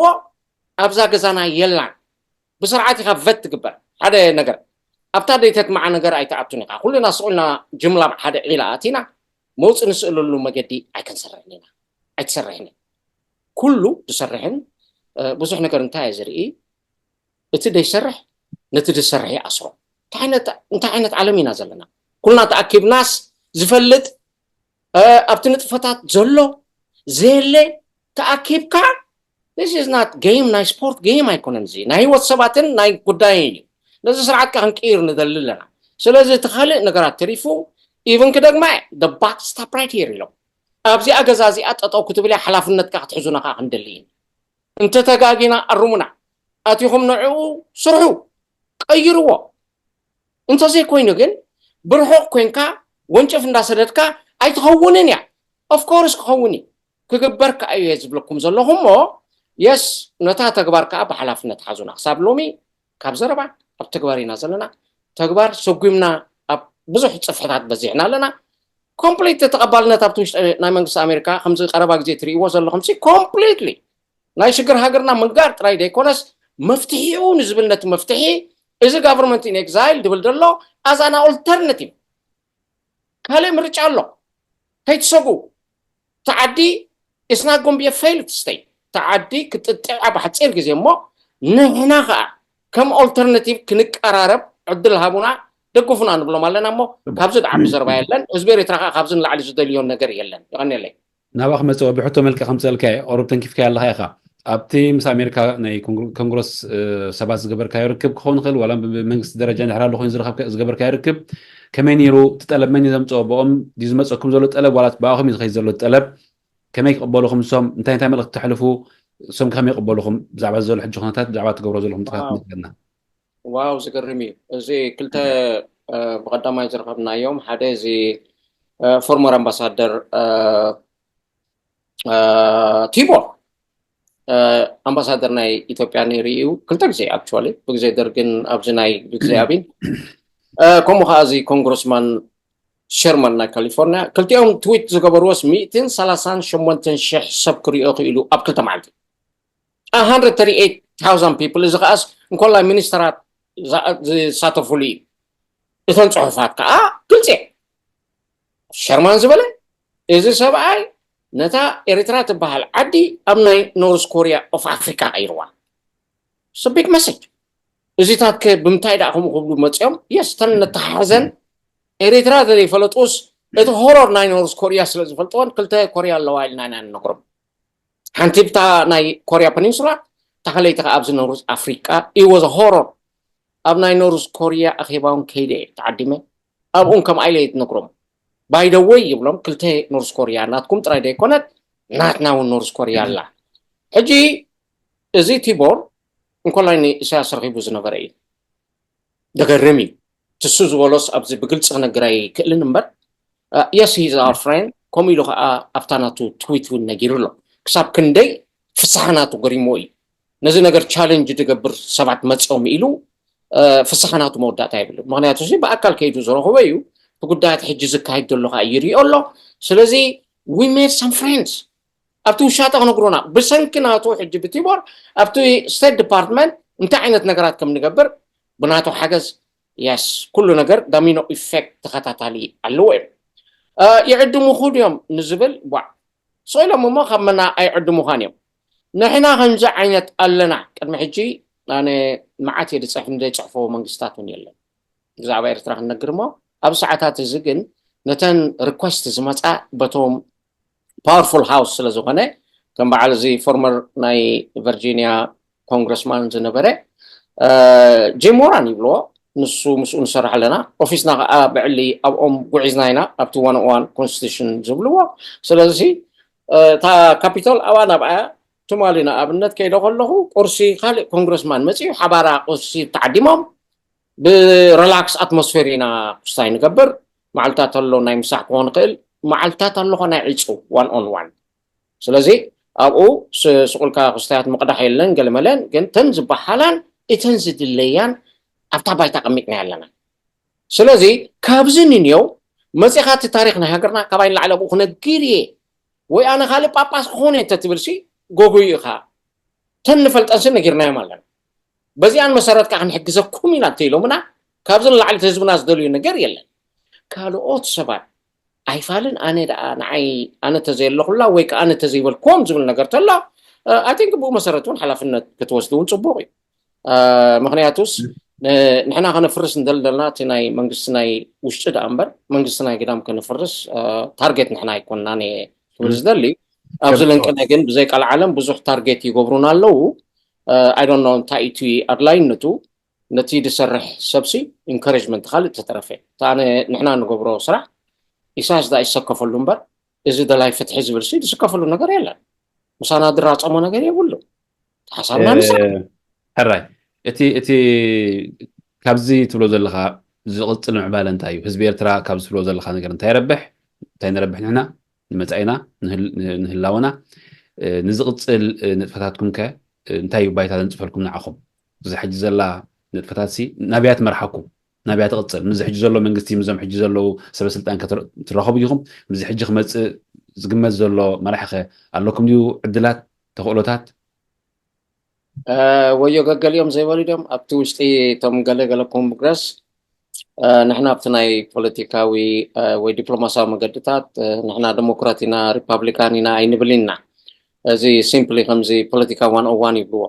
ኣብዛ ገዛና የላን። ብስርዓት ኢኻ vet ትግበር። ሓደ ነገር ኣብታ ደይተትማዓ ነገር ኣይትኣቱን ኢኻ። ኩልና ስቕ ኢልና ጅምላ ሓደ ዒላ ኣቲና መውፅ ንስእለሉ መገዲ ኣይከንሰርሕን ኢና። ኣይትሰርሕን እያ። ኩሉ ዝሰርሕን ብዙሕ ነገር እንታይ እየ ዝርኢ፣ እቲ ደይሰርሕ ነቲ ዝሰርሕ ይኣስሮ። እንታይ ዓይነት ዓለም ኢና ዘለና? ኩልና ተኣኪብናስ ዝፈልጥ ኣብቲ ንጥፈታት ዘሎ ዘየለ ተኣኪብካ፣ this is not game፣ ናይ ስፖርት ጌም ኣይኮነን። እዚ ናይ ህይወት ሰባትን ናይ ጉዳይን እዩ። ነዚ ስርዓት ከ ክንቅይር ንደሊ ኣለና። ስለዚ እቲ ካልእ ነገራት ተሪፉ፣ ኢቭን ክደግማ እየ፣ the buck stop right here ኢሎም ኣብዚኣ ገዛ እዚኣ ጠጠው ክትብል እያ፣ ሓላፍነትካ ክትሕዙና ከዓ ክንደሊ ኢና። እንተተጋጊና ኣርሙና፣ ኣቲኹም ንዕኡ ስርሑ፣ ቀይርዎ። እንተዘይኮይኑ ግን ብርሑቕ ኮንካ ወንጭፍ እንዳሰደድካ ኣይትኸውንን እያ። Of course ክኸውን እዩ፣ ክግበር ከዓ እዩ ዝብለኩም ዘለኹ እሞ፣ የስ ነታ ተግባር ከዓ ብሓላፍነት ሓዙና። ክሳብ ሎሚ ካብ ዘረባ ኣብ ተግባር ኢና ዘለና። ተግባር ሰጉምና ኣብ ብዙሕ ፅፍሕታት በዚሕና ኣለና። ኮምፕሊት ተቐባልነት ኣብቲ ውሽጢ ናይ መንግስቲ ኣሜሪካ ከምዚ ቀረባ ግዜ ትርእይዎ ዘለኹም ሲ ኮምፕሊትሊ ናይ ሽግር ሃገርና ምንጋር ጥራይ ዘይኮነስ መፍትሒኡ ንዝብል ነቲ መፍትሒ እዚ government in exile ዝብል ዘሎ as an alternative ካልእ ምርጫ ኣሎ። ከይትሰጉ። ተዓዲ it's not gonna be a failed state። ተዓዲ ክትጥጥዕ ኣብ ሓፂር ግዜ እሞ ንሕና ከዓ ከም alternative ክንቀራረብ ዕድል ሃቡና፣ ደገፉና ንብሎም ኣለና እሞ ካብዚ ዝዓቢ ዘረባ የለን። ህዝቢ ኤርትራ ከዓ ካብዚ ንላዕሊ ዝደልዮ ነገር የለን። የቐንየለይ። ናባኽ መፅእ ብሕቶ መልክዕ ከምፅእልካ እየ። ቁሩብ ተንኪፍካያ ኣለኻ ኢኻ። ኣብቲ ምስ ኣሜሪካ ናይ ኮንግረስ ሰባት ዝገበርካዮ ርክብ ክኸውን ይኽእል ዋላ ብመንግስቲ ደረጃ እንድሕር ኣሎ ኮይኑ ዝገበርካዮ ርክብ ከመይ ነይሩ? እቲ ጠለብ መን እዩ ዘምፅኦ? ብኦም ድዩ ዝመፀኩም ዘሎ ጠለብ ዋላ ብኣኹም እዩ ዝኸይድ ዘሎ ጠለብ? ከመይ ክቕበሉኹም ንሶም? እንታይ እንታይ መልእኽቲ ተሕልፉ? ንሶም ከመይ ይቕበሉኹም? ብዛዕባ ዘሎ ሕጂ ኩነታት ብዛዕባ ትገብሮ ዘለኹም ጥረት ንገርና። ዋው ዝገርም እዩ። እዚ ክልተ ብቐዳማይ ዝረኸብናዮም ሓደ እዚ ፎርመር ኣምባሳደር ቲቦር ኣምባሳደር ናይ ኢትዮጵያ ነይሩ እዩ ክልተ ግዜ actually ብግዜ ደርግን ኣብዚ ናይ ብግዜ ኣብይን ከምኡ ከዓ እዚ ኮንግረስማን ሸርማን ናይ ካሊፎርኒያ ክልቲኦም ትዊት ዝገበርዎስ ሚእትን ሰላሳን ሸሞንተን ሽሕ ሰብ ክሪኦ ክኢሉ ኣብ ክልተ መዓልቲ one hundred thirty-eight thousand people እዚ ከዓስ እንኮላይ ሚኒስተራት ዝሳተፉሉ እዩ። እተን ፅሑፋት ከዓ ግልፂ ሸርማን ዝበለ እዚ ሰብኣይ ነታ ኤርትራ ትበሃል ዓዲ ኣብ ናይ ኖርዝ ኮርያ ኦፍ ኣፍሪካ ቀይርዋ። ስቢግ መሰጅ እዚታት ከ ብምንታይ ደኣ ከምኡ ክብሉ መፅኦም? የስ፣ ተን ነተሓሕዘን ኤርትራ ዘይፈለጡስ እቲ ሆሮር ናይ ኖርዝ ኮርያ ስለ ዝፈልጥዎን ክልተ ኮርያ ኣለዋ ኢልና ኢና ንነግሮም። ሓንቲ ብታ ናይ ኮርያ ፐኒንሱላ፣ እታ ካልኣይቲ ከኣ ኣብዚ ኖርዝ ኣፍሪቃ። ኢወዘ ሆሮር። ኣብ ናይ ኖርዝ ኮርያ ኣኼባውን ከይደ እየ ተዓዲመ። ኣብኡን ከምኣ ኢለ እየ ትነግሮም። ባይደወይ ይብሎም፣ ክልተ ኖርዝ ኮርያ ናትኩም ጥራይ ዘይኮነት ናትና እውን ኖርዝ ኮርያ ኣላ። ሕጂ እዚ ቲቦር እንኮላይ ንኢሳያስ ረኺቡ ዝነበረ እዩ። ደገርም እዩ። ትሱ ዝበሎስ ኣብዚ ብግልፂ ክነግር ኣይክእልን እምበር፣ የስ ሂዝ ኣር ፍሬንድ። ከምኡ ኢሉ ከዓ ኣብታ ናቱ ትዊት እውን ነጊሩ ኣሎ። ክሳብ ክንደይ ፍስሓ ናቱ ገሪሞ እዩ። ነዚ ነገር ቻለንጅ ዝገብር ሰባት መፅኦም ኢሉ ፍስሓ ናቱ መወዳእታ የብሉ። ምክንያቱ ብኣካል ከይዱ ዝረኽቦ እዩ። እቲ ጉዳያት ሕጂ ዝካየድ ዘሎ ከዓ ይሪኦ ኣሎ። ስለዚ we made some friends ኣብቲ ውሻጠ ክነግሩና ብሰንኪ ናቱ ሕጂ ብቲቦር ኣብቲ ስቴት ዲፓርትመንት እንታይ ዓይነት ነገራት ከም ንገብር ብናቱ ሓገዝ የስ ኩሉ ነገር ዳሚኖ ኢፌክት ተኸታታሊ ኣለዎ እዮም። ይዕድሙኹ ድዮም ንዝብል ቧዕ ስቕ ኢሎም እሞ ካብ መና ኣይዕድሙኻን እዮም። ንሕና ከምዚ ዓይነት ኣለና። ቅድሚ ሕጂ ኣነ መዓት እየ ዝፅሕፍ፣ ዘይፅሕፎ መንግስታት እውን የለን ብዛዕባ ኤርትራ ክንነግር እሞ፣ ኣብ ሰዓታት እዚ ግን ነተን ሪኳስት ዝመፃ በቶም ፓወርፉል ሃውስ ስለ ዝኾነ፣ ከም በዓል እዚ ፎርመር ናይ ቨርጂኒያ ኮንግረስማን ዝነበረ ጂም ሞራን ይብልዎ። ንሱ ምስኡ ንሰርሕ ኣለና። ኦፊስና ከዓ ብዕሊ ኣብኦም ጉዒዝና ኢና፣ ኣብቲ ዋን ዋን ኮንስቲቱሽን ዝብልዎ። ስለዚ እታ ካፒቶል ኣብኣ ናብኣ ትማሊ ንኣብነት ከይደ ከለኹ ቁርሲ ካልእ ኮንግረስማን መፅኡ ሓባራ ቁርሲ ተዓዲሞም ብሪላክስ ኣትሞስፌር ኢና ኩስታይ ንገብር። መዓልታት ኣሎ ናይ ምሳሕ ክኾን ይኽእል፣ መዓልታት ኣለኾ ናይ ዕፁ ዋን ኦን ዋን። ስለዚ ኣብኡ ስቑልካ ክስታያት ምቕዳሕ የለን ገለመለን፣ ግን ተን ዝበሃላን እተን ዝድለያን ኣብታ ባይታ ቀሚጥና ኣለና። ስለዚ ካብዚ ንንየው መፂኻ እቲ ታሪክ ናይ ሃገርና ካባይ ንላዕሊ ኣብኡ ክነግር እየ ወይ ኣነ ካልእ ጳጳስ ክኾነ ተትብልሲ ጎጉዩ ኢኻ። ተን ንፈልጠንሲ ነጊርናዮም ኣለና። በዚኣን መሰረት ከዓ ክንሕግዘኩም ኢና እንተኢሎምና ካብዚ ንላዕሊ እቲ ህዝብና ዝደልዩ ነገር የለን። ካልኦት ሰባት ኣይፋልን ኣነ ደኣ ንዓይ ኣነ ተዘየለኹላ ወይ ከዓ ኣነ ተዘይበልክዎም ዝብል ነገር ተሎ ኣይ ቲንክ ብኡ መሰረት እውን ሓላፍነት ክትወስዱ እውን ፅቡቅ እዩ። ምክንያቱስ ንሕና ከነፍርስ እንደልደልና እቲ ናይ መንግስቲ ናይ ውሽጢ ደኣ እምበር መንግስቲ ናይ ግዳም ከነፍርስ ታርጌት ንሕና ኣይኮንናን እየ ክብል ዝደሊ። ኣብዚ ለንቅነ ግን ብዘይ ቃል ዓለም ብዙሕ ታርጌት ይገብሩና ኣለዉ። ኣይ ዶንት ኖ እንታይ እቲ ኣድላይነቱ ነቲ ዝሰርሕ ሰብሲ ኢንካሬጅመንት ካልእ ተተረፈ እታ ንሕና ንገብሮ ስራሕ ኢሳያስ ዳ ይሰከፈሉ እምበር እዚ ደላይ ፍትሒ ዝብል ሲ ዝስከፈሉ ነገር የለን። ምሳና ድራፀሞ ነገር የብሉ። ሓሳብና ንሳ ሕራይ እቲ እቲ ካብዚ ትብሎ ዘለካ ዝቕፅል ምዕባለ እንታይ እዩ? ህዝቢ ኤርትራ ካብዚ ትብሎ ዘለካ ነገር እንታይ ይረብሕ? እንታይ ንረብሕ ንሕና ንመፃኢና ንህላወና ንዝቕፅል ንጥፈታትኩም ከ እንታይ እዩ ባይታ ዘንፅፈልኩም ንዓኹም? እዛ ሕጂ ዘላ ንጥፈታት ሲ ናብያ ትመርሓኩም? ናብያ ትቕፅል? ምዚ ሕጂ ዘሎ መንግስቲ ምዞም ሕጂ ዘለዉ ሰበ ስልጣን ትራኸቡ ዲኹም? ምዚ ሕጂ ክመፅእ ዝግመት ዘሎ መራሒ ኸ ኣለኩም ድዩ ዕድላት ተኽእሎታት? ወዮ ገገሊኦም ዘይበሉ ድዮም ኣብቲ ውሽጢ እቶም ገለገለ ኮንግረስ ንሕና ኣብቲ ናይ ፖለቲካዊ ወይ ዲፕሎማሲያዊ መገድታት ንሕና ዲሞክራት ኢና ሪፓብሊካን ኢና ኣይንብል ኢና። እዚ ሲምፕሊ ከምዚ ፖለቲካ ዋን ኦ ዋን ይብልዎ።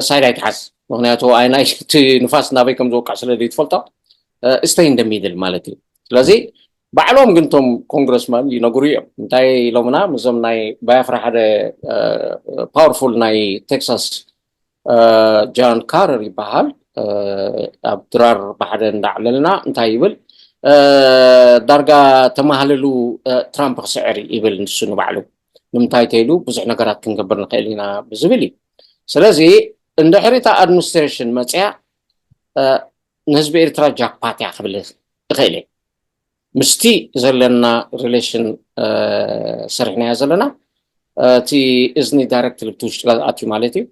ሳይድ ኣይትሓዝ። ምክንያቱ ኣይናይ እቲ ንፋስ ናበይ ከም ዝወቅዕ ስለ ዘይትፈልጦ stay in the middle ማለት እዩ። ስለዚ ባዕሎም ግን እቶም ኮንግረስማን ይነግሩ እዮም። እንታይ ኢሎምና ምዞም ናይ ባያፍራ ሓደ ፓወርፉል ናይ ቴክሳስ ጃን ካረር ይበሃል ኣብ ድራር ብሓደ እንዳዕለልና እንታይ ይብል ዳርጋ ተማህልሉ ትራምፕ ክስዕር ይብል ንሱ ንባዕሉ ንምንታይ ተይሉ ብዙሕ ነገራት ክንገብር ንኽእል ኢና ብዝብል እዩ። ስለዚ እንድሕሪ እታ ኣድሚኒስትሬሽን መፅያ ንህዝቢ ኤርትራ ጃክፓት እያ ክብል እኽእል እየ። ምስቲ ዘለና ሪሌሽን ሰሪሕናዮ ዘለና እቲ እዝኒ ዳይሬክት ልብቲ ውሽጢ ኣትዩ ማለት እዩ።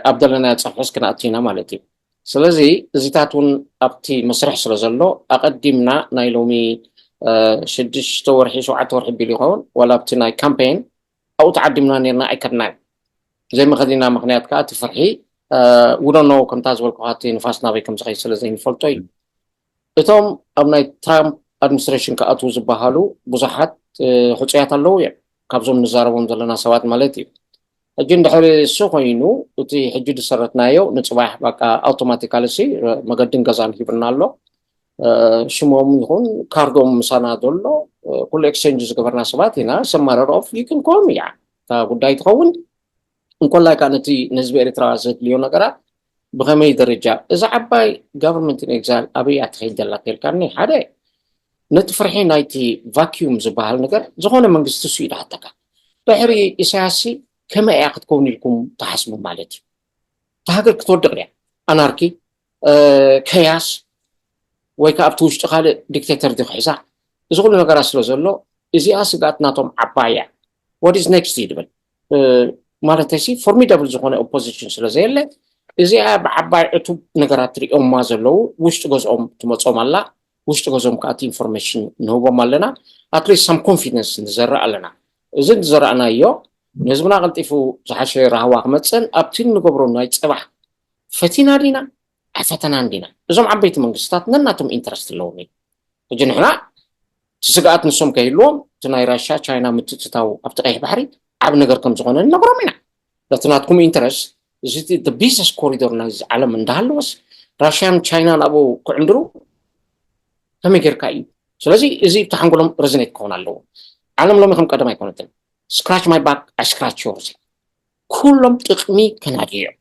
ኣብ ዘለናዮ ፀፍሕስ ክንኣቱ ኢና ማለት እዩ። ስለዚ እዚታት እውን ኣብቲ መስርሕ ስለ ዘሎ ኣቐዲምና ናይ ሎሚ ሽዱሽተ ወርሒ ሸውዓተ ወርሒ ቢሉ ይኸውን ዋላ ኣብቲ ናይ ካምፔን ኣብኡ ተዓዲምና ነርና ኣይከድናን። ዘይመኸዲና ምክንያት ከዓ እቲ ፍርሒ ውደኖ ከምታ ዝበልኩካ እቲ ንፋስ ናበይ ከም ዝኸይ ስለ ዘይንፈልጦ እዩ። እቶም ኣብ ናይ ትራምፕ ኣድሚኒስትሬሽን ክኣትዉ ዝበሃሉ ብዙሓት ሕፁያት ኣለዉ እዮም። ካብዞም ንዛረቦም ዘለና ሰባት ማለት እዩ። ሕጂ እንድሕር እሱ ኮይኑ፣ እቲ ሕጂ ዝሰረትናዮ ንፅባሕ በቃ ኣውቶማቲካሊ ሲ መገድን ገዛን ሂብና ኣሎ። ሽሞም ይኹን ካርዶም ምሳና ዘሎ፣ ኩሉ ኤክስቼንጅ ዝገበርና ሰባት ኢና። ሰማረር ኦፍ ይክን ኮም እያ እታ ጉዳይ ትኸውን። እንኮላይ ከዓ ነቲ ንህዝቢ ኤርትራ ዘድልዮ ነገራት ብኸመይ ደረጃ እዛ ዓባይ ጋቨርንመንት ኤግዛይል ኣበይ እያ ትኸይድ ዘላ ተልካኒ ሓደ ነቲ ፍርሒ ናይቲ ቫኪዩም ዝበሃል ነገር ዝኾነ መንግስቲ እሱ ይድሓተካ። ድሕሪ ኢሳያስ ከመይ እያ ክትከውን ኢልኩም ትሓስቡ ማለት እዩ? እታ ሃገር ክትወድቕ ድያ? ኣናርኪ፣ ከያስ፣ ወይ ከዓ ኣብቲ ውሽጢ ካልእ ዲክቴተር ድዩ ክሕዛ? እዚ ኩሉ ነገራት ስለ ዘሎ እዚኣ ስግኣት ናቶም ዓባይ እያ። What is next እዩ ድብል። ማለት ሲ ፎርሚደብል ዝኾነ ኦፖዚሽን ስለ ዘየለ እዚኣ ብዓባይ ዕቱብ ነገራት ትሪኦማ ዘለዉ ውሽጢ ገዝኦም ትመፆም ኣላ። ውሽጢ ገዝኦም ከዓ እቲ ኢንፎርሜሽን ንህቦም ኣለና። ኣትሊስት ሳም ኮንፊደንስ ንዘርእ ኣለና። እዚ ንዘራእናዮ ንህዝብና ቀልጢፉ ዝሓሸ ራህዋ ክመፅን ኣብቲ እንገብሮ ናይ ፅባሕ ፈቲና ዲና ኣይፈተናን ዲና? እዞም ዓበይቲ መንግስታት ነናቶም ኢንትረስት ኣለዎም እዩ። ሕጂ ንሕና እቲ ስግኣት ንሶም ከይህልዎም እቲ ናይ ራሽያ ቻይና ምትእትታው ኣብቲ ቀይሕ ባሕሪ ዓብ ነገር ከም ዝኾነ ንነግሮም ኢና። ነቲ ናትኩም ኢንትረስት እዚ ቢዝነስ ኮሪዶር ናይዚ ዓለም እንዳሃለወስ ራሽያን ቻይናን ኣብኡ ክዕንድሩ ከመይ ጌርካ እዩ? ስለዚ እዚ ብቲ ሓንጎሎም ረዝኔት ክኸውን ኣለዎ። ዓለም ሎሚ ከም ቀደም ኣይኮነትን። ስክራች ማይ ባክ ኣይ ስክራች ዮርስ። ኩሎም ጥቕሚ ከናድዮም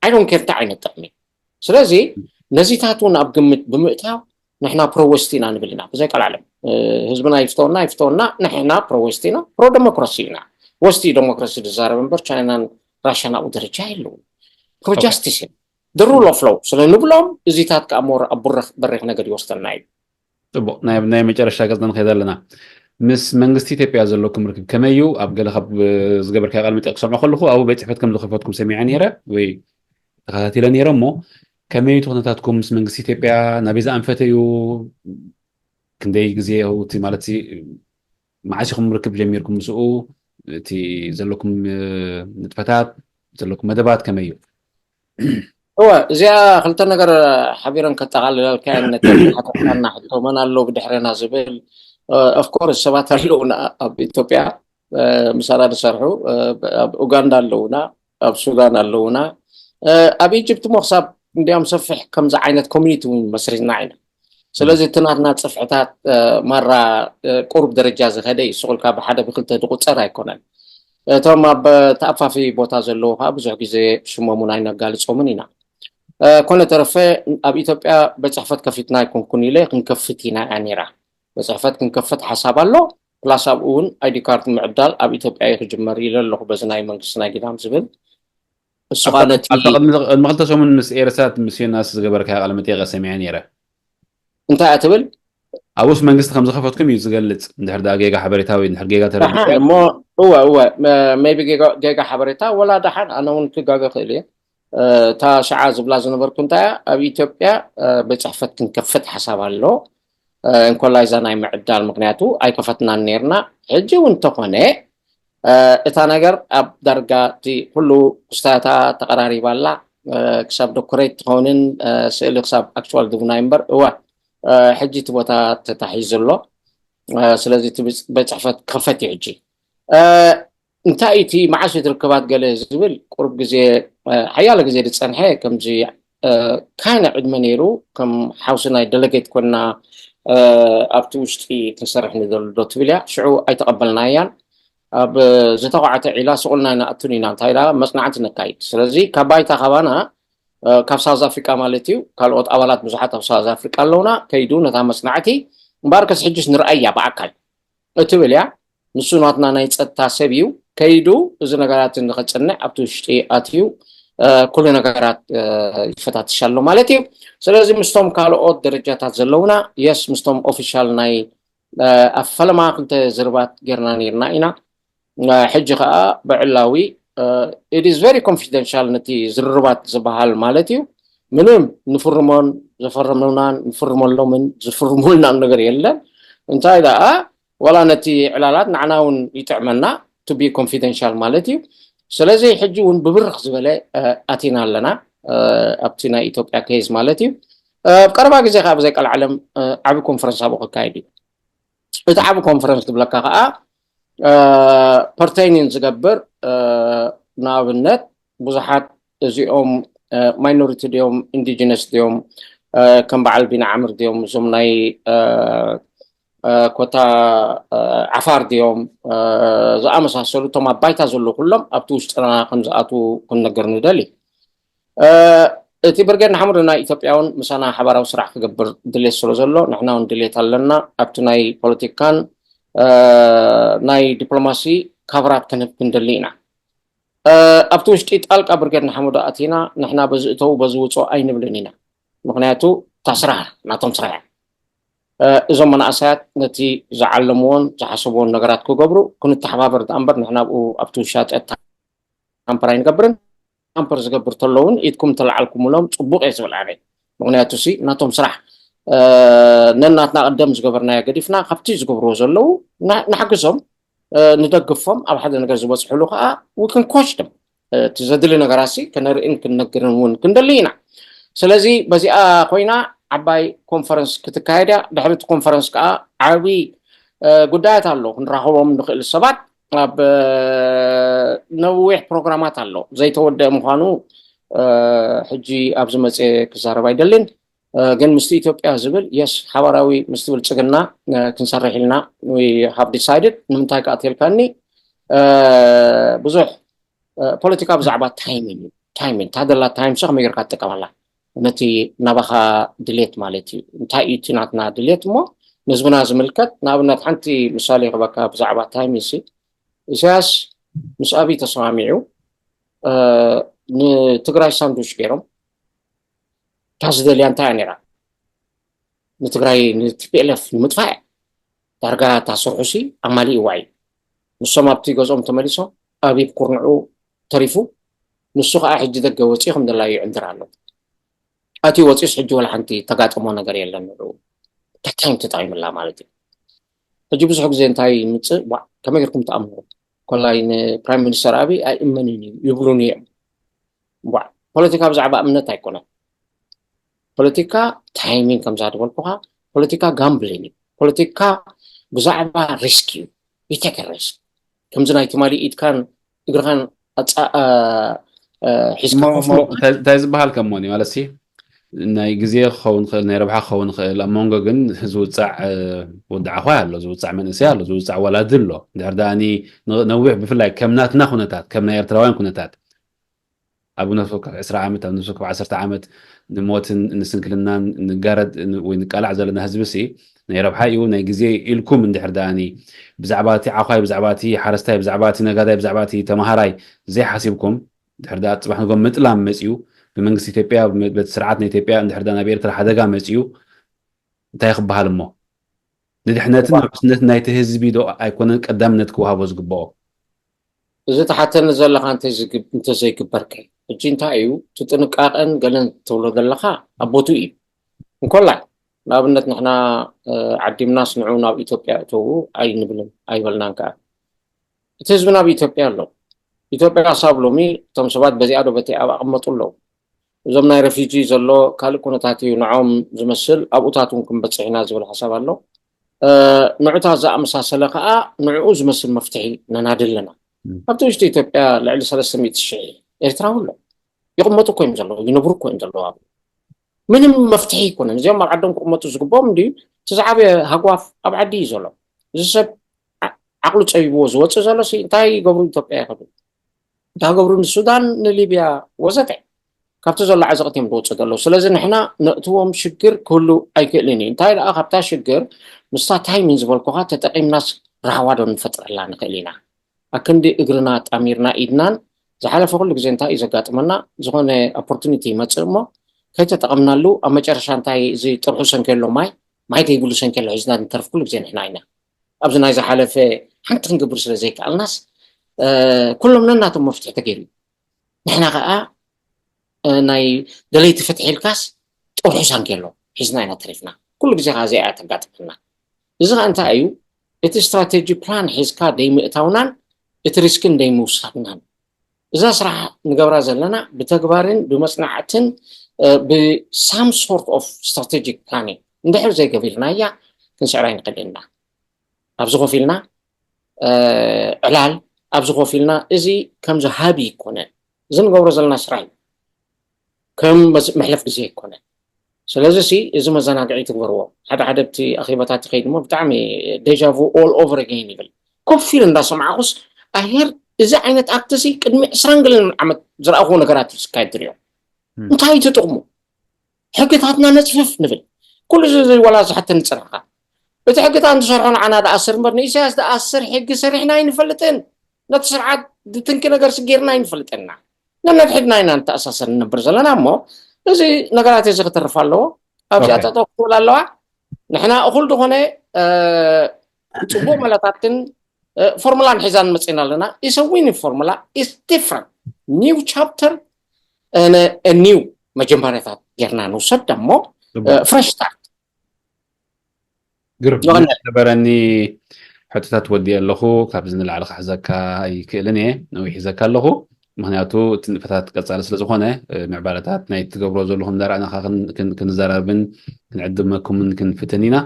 ኣይዶን ኬር እንታይ ዓይነት ጥቕሚ። ስለዚ ነዚታት እውን ኣብ ግምት ብምእታው ንሕና ፕሮ ወስት ኢና ንብል ኢና ብዘይ ቀልዓለም። ህዝብና ይፍተወና ይፍተወና ንሕና ፕሮ ወስት ኢና፣ ፕሮ ዴሞክራሲ ኢና። ወስት ዴሞክራሲ ዝዛረብ እምበር ቻይናን ራሽያን ኣብኡ ደረጃ የለውን። ፕሮ ጃስቲስ ኢና። ሩል ኦፍ ሎው ስለ ንብሎም እዚታት ከዓ ሞር ኣብ ቡረኽ በሪኽ ነገር ይወስደና እዩ። ፅቡቅ ናይ ናይ መጨረሻ ገፅና ንኸይድ ኣለና። ምስ መንግስቲ ኢትዮጵያ ዘለኩም ርክብ ከመይ እዩ? ኣብ ገለ ካብ ዝገበርካዮ ቃለ መጠይቅ ክሰምዖ ከለኹ ኣብኡ ቤት ፅሕፈት ከም ዝኸፈትኩም ሰሚዐ ነይረ ወይ ተኸታቲለ ነይረ እሞ ከመይ እዩ እቲ ኩነታትኩም ምስ መንግስቲ ኢትዮጵያ? ናበይ ዝኣንፈተ እዩ? ክንደይ ግዜ እቲ ማለት መዓስ ኢኹም ርክብ ጀሚርኩም ምስኡ? እቲ ዘለኩም ንጥፈታት ዘለኩም መደባት ከመይ እዩ? እወ እዚኣ ክልተ ነገር ሓቢረን ከጠቓልላልካ እየን። ነተን ዝሓተትካና ሕቶ መን ኣለዉ ብድሕረና ዝብል ኦፍኮርስ ሰባት ኣለዉና ኣብ ኢትዮጵያ ምሳና ዝሰርሑ ኣብ ኡጋንዳ ኣለዉና ኣብ ሱዳን ኣለዉና ኣብ ኢጅፕት ሞ ክሳብ እንዲያም ሰፊሕ ከምዚ ዓይነት ኮሚኒቲ እውን መስሪትና ኢና። ስለዚ እቲ ናትና ፅፍሕታት ማራ ቁሩብ ደረጃ ዝኸደ እዩ ስቁልካ ብሓደ ብክልተ ዝቁፀር ኣይኮነን። እቶም ኣብ ተኣፋፊ ቦታ ዘለዉ ከዓ ብዙሕ ግዜ ሽሞም እውን ኣይነጋልፆምን ኢና። ኮነ ተረፈ ኣብ ኢትዮጵያ በፅሕፈት ከፊትና ኣይኮንኩን ኢለ ክንከፍት ኢና እያ ነይራ። በፅሕፈት ክንከፍት ሓሳብ ኣሎ። ፕላስ ኣብኡ እውን ኣይዲ ካርድ ምዕዳል ኣብ ኢትዮጵያ እዩ ክጅመር ኢለ ኣለኹ በዚ ናይ መንግስቲ ናይ ግዳም ዝብል እሱ ከዓ ነቲ ቅድሚ ክልተ ሰሙን ምስ ኤርሳት ምስ ዮናስ ዝገበርካ ቃለ መጠየቀ ሰሚዐ ነይረ። እንታይ እያ ትብል? ኣብኡስ መንግስቲ ከም ዝኸፈትኩም እዩ ዝገልጽ። እንድሕር ደኣ ጌጋ ሓበሬታ ወይ እንድሕር ጌጋ ተረዲእካ ደሓን እሞ እወ እወ ሜቢ ጌጋ ሓበሬታ ወላ ደሓን ኣነ እውን ክጋገ ክእል እየ። እታ ሸዓ ዝብላ ዝነበርኩ እንታይ እያ ኣብ ኢትዮጵያ ቤት ፅሕፈት ክንከፍት ሓሳብ ኣሎ። እንኮላይ እዛ ናይ ምዕዳል ምክንያቱ ኣይከፈትናን ነርና። ሕጂ እውን እንተኾነ እታ ነገር ኣብ ዳርጋ እቲ ኩሉ ክስታታ ተቐራሪባ ኣላ። ክሳብ ዶክሬት ትኸውንን ስእሊ ክሳብ ኣክቹዋል ድቡናይ እምበር እወ ሕጂ እቲ ቦታ ተታሒዙ ኣሎ። ስለዚ እቲ ቤት ፅሕፈት ክኸፈት እዩ ሕጂ። እንታይ እቲ መዓስ እዩ ትርከባት ገለ ዝብል ቁሩብ ግዜ ሓያለ ግዜ ዝፀንሐ ከምዚ ካይነ ዕድመ ነይሩ ከም ሓውሲ ናይ ደለጌት ኮና ኣብቲ ውሽጢ ክንሰርሕ ንደሉ ዶ ትብል እያ ሽዑ ኣይተቐበልናያን። ኣብ ዝተቋዕተ ዒላ ስቑልና ኢና ኣቱን ኢና እንታይ ኢላ መፅናዕቲ ነካይድ። ስለዚ ካብ ባይታ ካባና ካብ ሳውዝ ኣፍሪቃ ማለት እዩ ካልኦት ኣባላት ብዙሓት ኣብ ሳውዝ ኣፍሪቃ ኣለውና ከይዱ ነታ መፅናዕቲ እምበኣርከስ ሕጅስ ንርኣያ ብኣካል እትብል እያ። ንሱ ናትና ናይ ፀጥታ ሰብ እዩ ከይዱ እዚ ነገራት ንኸፅንዕ ኣብቲ ውሽጢ ኣትዩ ኩሉ ነገራት ይፈታትሽ ኣሎ ማለት እዩ። ስለዚ ምስቶም ካልኦት ደረጃታት ዘለውና የስ ምስቶም ኦፊሻል ናይ ኣብ ፈለማ ክልተ ዝርባት ጌርና ነርና ኢና። ሕጂ ከዓ ብዕላዊ ኢት ኢዝ ቨሪ ኮንፊደንሻል ነቲ ዝርርባት ዝበሃል ማለት እዩ። ምንም ንፍርሞን ዘፈረምናን ንፍርመሎምን ዝፍርሙልናን ነገር የለን። እንታይ ደኣ ዋላ ነቲ ዕላላት ንዓና እውን ይጥዕመና ቱ ቢ ኮንፊደንሻል ማለት እዩ። ስለዚ ሕጂ እውን ብብርኽ ዝበለ ኣቲና ኣለና ኣብቲ ናይ ኢትዮጵያ ኬዝ ማለት እዩ። ኣብ ቀረባ ግዜ ከዓ ብዘይ ቀልዓለም ዓቢ ኮንፈረንስ ኣብኡ ክካየድ እዩ። እቲ ዓቢ ኮንፈረንስ ዝብለካ ከዓ ፐርቴይኒን ዝገብር ንኣብነት ብዙሓት እዚኦም ማይኖሪቲ ድዮም ኢንዲጂነስ ድዮም ከም በዓል ቢና ዓምር ድዮም እዞም ናይ ኮታ ዓፋር ድዮም ዝኣመሳሰሉ እቶም ኣብ ባይታ ዘለዉ ኩሎም ኣብቲ ውሽጥና ከም ዝኣትዉ ክንነገር ንደሊ። እቲ ብርጌድ ንሓመዱ ናይ ኢትዮጵያ እውን ምሳና ሓባራዊ ስራሕ ክገብር ድሌት ስለ ዘሎ ንሕና እውን ድሌት ኣለና። ኣብቲ ናይ ፖለቲካን ናይ ዲፕሎማሲ ካቨራት ክንህብ ክንደሊ ኢና። ኣብቲ ውሽጢ ጣልቃ ብርጌድ ንሓመዱ ኣቲና ንሕና በዚ እተው በዚ ውፅኦ ኣይንብልን ኢና። ምክንያቱ እታ ስራሕ ናቶም ስራሕ እያ። እዞም መናእሰያት ነቲ ዝዓለምዎን ዝሓሰብዎን ነገራት ክገብሩ ክንተሓባበር ዳኣ እምበር ንሕና ኣብኡ ኣብቲ ውሻጠ ታምፐር ኣይንገብርን። ታምፐር ዝገብር ተሎ እውን ኢድኩም ተለዓልኩምሎም ፅቡቅ እየ ዝብል ኣነ። ምክንያቱ ሲ ናቶም ስራሕ ነናትና ቅደም ዝገበርናዮ ገዲፍና ካብቲ ዝገብርዎ ዘለዉ ንሓግዞም፣ ንደግፎም፣ ኣብ ሓደ ነገር ዝበፅሕሉ ከዓ ውክን ኮች ደም እቲ ዘድሊ ነገራት ሲ ከነርእን ክንነግርን እውን ክንደሊ ኢና። ስለዚ በዚኣ ኮይና ዓባይ ኮንፈረንስ ክትካየድ እያ። ድሕሪ እቲ ኮንፈረንስ ከዓ ዓብይ ጉዳያት ኣሎ ክንራኸቦም ንኽእል ሰባት ኣብ ነዊሕ ፕሮግራማት ኣሎ ዘይተወደአ ምዃኑ ሕጂ ኣብዚ መፅየ ክዛረብ ኣይደልን። ግን ምስቲ ኢትዮጵያ ዝብል የስ ሓባራዊ ምስቲ ብልፅግና ክንሰርሕ ኢልና ሃብ ዲሳይድድ ንምንታይ ክኣትልካኒ ብዙሕ ፖለቲካ ብዛዕባ ታይሚን እዩ። ታይሚን ታደላ ታይምስ ከመይ ጌርካ ትጥቀመላ ነቲ ናባኻ ድሌት ማለት እዩ። እንታይ እዩ እቲ ናትና ድሌት እሞ ንህዝብና ዝምልከት ንኣብነት ሓንቲ ምሳሌ ክበካ ብዛዕባ ታይሚን ሲ ኢሳያስ ምስ ኣብይ ተሰማሚዑ ንትግራይ ሳንዱች ገይሮም እታ ዝደልያ እንታይ እያ ነይራ ንትግራይ ንቲፒኤልኤፍ ንምጥፋእ ዳርጋ እታ ስርሑ ሲ ኣማሊእዋ እዩ። ንሶም ኣብቲ ገዝኦም ተመሊሶም ኣብይ ኩርንዑ ተሪፉ ንሱ ከዓ ሕጂ ደገ ወፂኡ ከም ደላዩ ይዕንድር ኣሎ። ኣትዩ ወፂኡስ ሕጂ ወላ ሓንቲ ተጋጠሞ ነገር የለን ንዑ ተካይም ተጠቂምላ ማለት እዩ። ሕጂ ብዙሕ ግዜ እንታይ ይምፅእ ዋ ከመይ ጌርኩም ተኣምኑ ኮላይ ንፕራይም ሚኒስተር ኣብይ ኣይእመንን እዩ ይብሉን እዮም። ዋ ፖለቲካ ብዛዕባ እምነት ኣይኮነን። ፖለቲካ ታይሚንግ ከምዛ ዝበልኩኻ ፖለቲካ ጋምብሊን እዩ። ፖለቲካ ብዛዕባ ሪስክ እዩ። ይተክ ሪስክ ከምዚ ናይ ትማሊ ኢድካን እግርኻን ኣፃ ሒዝካ ኮፍ እንታይ ዝበሃል ከሞኒ ማለት ሲ ናይ ግዜ ክኸውን ይኽእል ናይ ረብሓ ክኸውን ይኽእል ኣብ መንጎ ግን ዝውፃዕ ወዲ ዓኳይ ኣሎ ዝውፃዕ መንእሰይ ኣሎ ዝውፃዕ ወላዲ ኣሎ ድሕር ዳኣኒ ነዊሕ ብፍላይ ከም ናትና ኩነታት ከም ናይ ኤርትራውያን ኩነታት ኣብ ነፍሲ ወከፍ ዕስራ ዓመት ኣብ ነፍሲ ወከፍ ዓሰርተ ዓመት ንሞትን ንስንክልናን ንጋረድ ወይ ንቃላዕ ዘለና ህዝቢ ሲ ናይ ረብሓ እዩ ናይ ግዜ ኢልኩም እንድሕር ደኣኒ ብዛዕባ እቲ ዓዃይ ብዛዕባ እቲ ሓረስታይ ብዛዕባ እቲ ነጋዳይ ብዛዕባ እቲ ተምሃራይ ዘይሓሲብኩም ድሕር ደኣ ፅባሕ ንጎ ምጥላም መፅዩ ብመንግስቲ ኢትዮጵያ በቲ ስርዓት ናይ ኢትዮጵያ እንድሕር ደኣ ናብ ኤርትራ ሓደጋ መፅዩ እንታይ ክበሃል እሞ ንድሕነትን ውሕስነትን ናይቲ ህዝቢ ዶ ኣይኮነን ቀዳምነት ክወሃቦ ዝግበኦ? እዚ ትሓተኒ ዘለኻ እንተዘይግበርከ ሕጂ እንታይ እዩ እቲ ጥንቃቐን ገለን ትብሎ ዘለኻ ኣብ ቦትኡ እዩ። እንኮላይ ንኣብነት ንሕና ዓዲምናስ ንዑ ናብ ኢትዮጵያ እተዉ ኣይንብልን ኣይበልናን ከኣ እቲ ህዝቢ ናብ ኢትዮጵያ ኣሎ። ኢትዮጵያ ሳብ ሎሚ እቶም ሰባት በዚኣ ዶ በቲኣ ኣብ ኣቐመጡ ኣለዉ። እዞም ናይ ረፊጂ ዘሎ ካልእ ኩነታት እዩ ንዖም ዝመስል ኣብኡታት እውን ክንበፅሕ ኢና ዝብል ሓሳብ ኣሎ። ንዑታት ዝኣመሳሰለ ከዓ ንዕኡ ዝመስል መፍትሒ ነናዲ ኣለና። ኣብቲ ውሽጢ ኢትዮጵያ ልዕሊ ሰለስተ ሚእቲ ሽሕ ኤርትራዊ ኣሎ። ይቕመጡ እኮ እዮም ዘለዉ፣ ይነብሩ እኮ እዮም ዘለዉ። ኣብ ምንም መፍትሒ ኣይኮነን። እዚኦም ኣብ ዓዶም ክቕመጡ ዝግብኦም እንድዩ። እቲ ዝዓበየ ሃጓፍ ኣብ ዓዲ እዩ ዘሎ። እዚ ሰብ ዓቕሉ ፀቢብዎ ዝወፅእ ዘሎ እንታይ ይገብሩ ኢትዮጵያ ይኸዱ እንታይ ገብሩ ንሱዳን ንሊብያ ወዘተ ካብቲ ዘሎ ዓዘቕት እዮም ዝወፅኡ ዘለዉ ስለዚ ንሕና ነእትዎም ሽግር ክህሉ ኣይክእልን እዩ እንታይ ደኣ ካብታ ሽግር ምስታ ታይሚን ዝበልኩኻ ተጠቒምናስ ራህዋ ዶ ንፈጥረላ ንኽእል ኢና ኣክንዲ እግርና ጣሚርና ኢድናን ዝሓለፈ ኩሉ ግዜ እንታይ እዩ ዘጋጥመና ዝኾነ ኦፖርቱኒቲ ይመፅእ እሞ ከይተጠቐምናሉ ኣብ መጨረሻ እንታይ እዚ ጥርሑ ሰንከሎ ማይ ማይ ከይብሉ ሰንከሎ ሒዝና ንተርፍ ኩሉ ግዜ ንሕና ኢና ኣብዚ ናይ ዝሓለፈ ሓንቲ ክንገብር ስለ ዘይከኣልናስ ኩሎም ነናቶም መፍትሒ ተገይሩ እዩ። ንሕና ከዓ ናይ ደለይቲ ፍትሒ ኢልካስ ጥርሑ ሳንኬሎ ሒዝና ኢና ተሪፍና። ኩሉ ግዜ ከዓ እዚኣ እያ ተጋጥመና። እዚ ከዓ እንታይ እዩ? እቲ ስትራቴጂ ፕላን ሒዝካ ደይምእታውናን እቲ ሪስክን ደይምውሳድናን። እዛ ስራሕ ንገብራ ዘለና ብተግባርን ብመፅናዕትን ብሳም ሶርት ኦፍ ስትራቴጂክ ፕላኒንግ እንድሕር ዘይገቢርናያ ክንስዕራ ይንክእል ኢና። ኣብዚ ኮፍ ኢልና ዕላል ኣብዚ ኮፍ ኢልና እዚ ከምዚ ሃቢ ይኮነ፣ እዚ ንገብሮ ዘለና ስራሕ እዩ፣ ከም መሕለፍ ግዜ ይኮነ። ስለዚ ሲ እዚ መዘናግዒ ትግበርዎ። ሓደ ሓደ ብቲ ኣኼባታት ይኸይድ እሞ ብጣዕሚ ዴጃ ቩ all over again ይብል። ኮፍ ኢለ እንዳሰማዕኩስ ኣሄር እዚ ዓይነት ኣክት ሲ ቅድሚ ዕስራን ገለን ዓመት ዝረኣኹዎ ነገራት እዩ ዝካየድ ትሪኦ። እንታይ እዩ እቲ ጥቕሙ? ሕግታትና ነፅፍፍ ንብል። ኩሉ እዚ ዋላ ዝሓተኒ ፅናሕካ እቲ ሕግታት ንሰርሖ ንዓና ደኣስር እምበር ንኢሳያስ ደኣስር ሕጊ ሰሪሕና ኣይንፈልጥን። ነቲ ስርዓት ዝትንኪ ነገር ስጌርና ኣይንፈልጥና። ነነድሕድና ኢና ንተኣሳሰር ንነብር ዘለና እሞ እዚ ነገራት እዚ ክተርፍ ኣለዎ። ኣብዚኣ ጠጠው ክትብል ኣለዋ። ንሕና እኹል ዝኾነ ፅቡቅ መላታትን ፎርሙላን ሒዛን መፅና ኣለና። ኢሰ ዊን ፎርሙላ ኢስ ዲፍረንት ኒው ቻፕተር ኒው መጀመርያታት ጌርና ንውሰድ ደሞ ፍረሽ ስታርት ግሩም ነበረኒ ሕቶታት ወዲእ ኣለኹ። ካብዚ ንላዕሊ ክሕዘካ ኣይክእልን እየ፣ ነዊሕ ሒዘካ ኣለኹ። ምክንያቱ እቲ ንጥፈታት ቀፃሊ ስለዝኾነ ምዕባለታት ናይ ትገብሮ ዘለኹም እንዳረኣናካ ክንዘራረብን ክንዕድመኩምን ክንፍትን ኢና።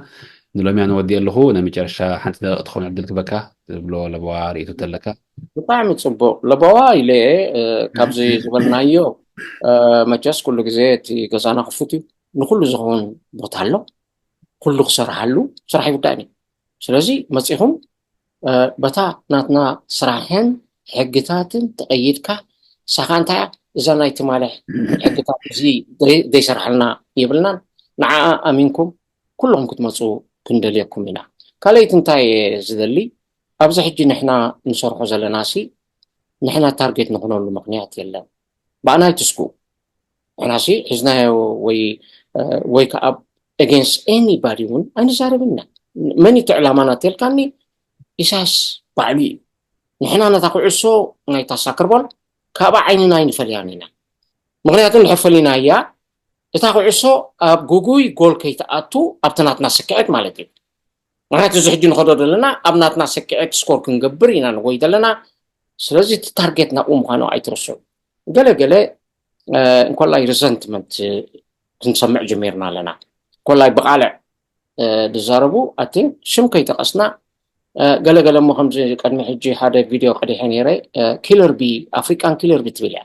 ንሎሚ ኣነ ወዲእ ኣለኹ። ናይ መጨረሻ ሓንቲ ደቂቕ ትኸውን ዕድል ክበካ ትብሎ ለበዋ ርእይቶ ተለካ። ብጣዕሚ ፅቡቅ ለበዋ ኢለ ካብዚ ዝበልናዮ መቸስ ኩሉ ግዜ እቲ ገዛና ክፉት እዩ። ንኩሉ ዝኸውን ቦታ ኣሎ። ኩሉ ክሰርሓሉ ስራሕ ይውዳእን እዩ። ስለዚ መፂኹም በታ ናትና ስራሕን ሕግታትን ተቐይድካ ሳኻ እንታይ እያ እዛ ናይ ትማሊ ሕግታት እዚ ዘይሰርሓልና ይብልናን ንዓኣ ኣሚንኩም ኩልኹም ክትመፁ ክንደልየኩም ኢና። ካልኣይቲ እንታይ እየ ዝደሊ ኣብዚ ሕጂ ንሕና ንሰርሖ ዘለና ሲ ንሕና ታርጌት ንኹነሉ ምክንያት የለን። ብኣና ኣይትስኩ ንሕና ሲ ሒዝናዮ ወይ ወይ ከዓ against anybody እውን ኣይንዛረብን ኢና። መን እቲ ዕላማና ተልካኒ ኢሳያስ ባዕሉ እዩ። ንሕና ነታ ኩዕሶ ናይታ ሳክርቦል ካብኣ ዓይንና ኣይንፈልያን ኢና። ምክንያቱ እንድሕር ፈሊናያ እታ ኩዕሶ ኣብ ጉጉይ ጎል ከይትኣቱ ኣብቲ ናትና ስክዕት ማለት እዩ። ምክንያቱ እዚ ሕጂ ንኸዶ ዘለና ኣብ ናትና ስክዕት ስኮር ክንገብር ኢና ንጎይ ዘለና። ስለዚ እቲ ታርጌት ናብኡ ምዃኑ ኣይትርስዑ። ገለ ገለ እንኮላይ ሪዘንትመንት ክንሰምዕ ጀሚርና ኣለና። እንኮላይ ብቃልዕ ዝዛረቡ ኣቲን ሽም ከይጠቀስና ገለ ገለ እሞ ከምዚ ቀድሚ ሕጂ ሓደ ቪድዮ ቀዲሐ ነይረ። ኪለር ቢ ኣፍሪካን ኪለር ቢ ትብል እያ።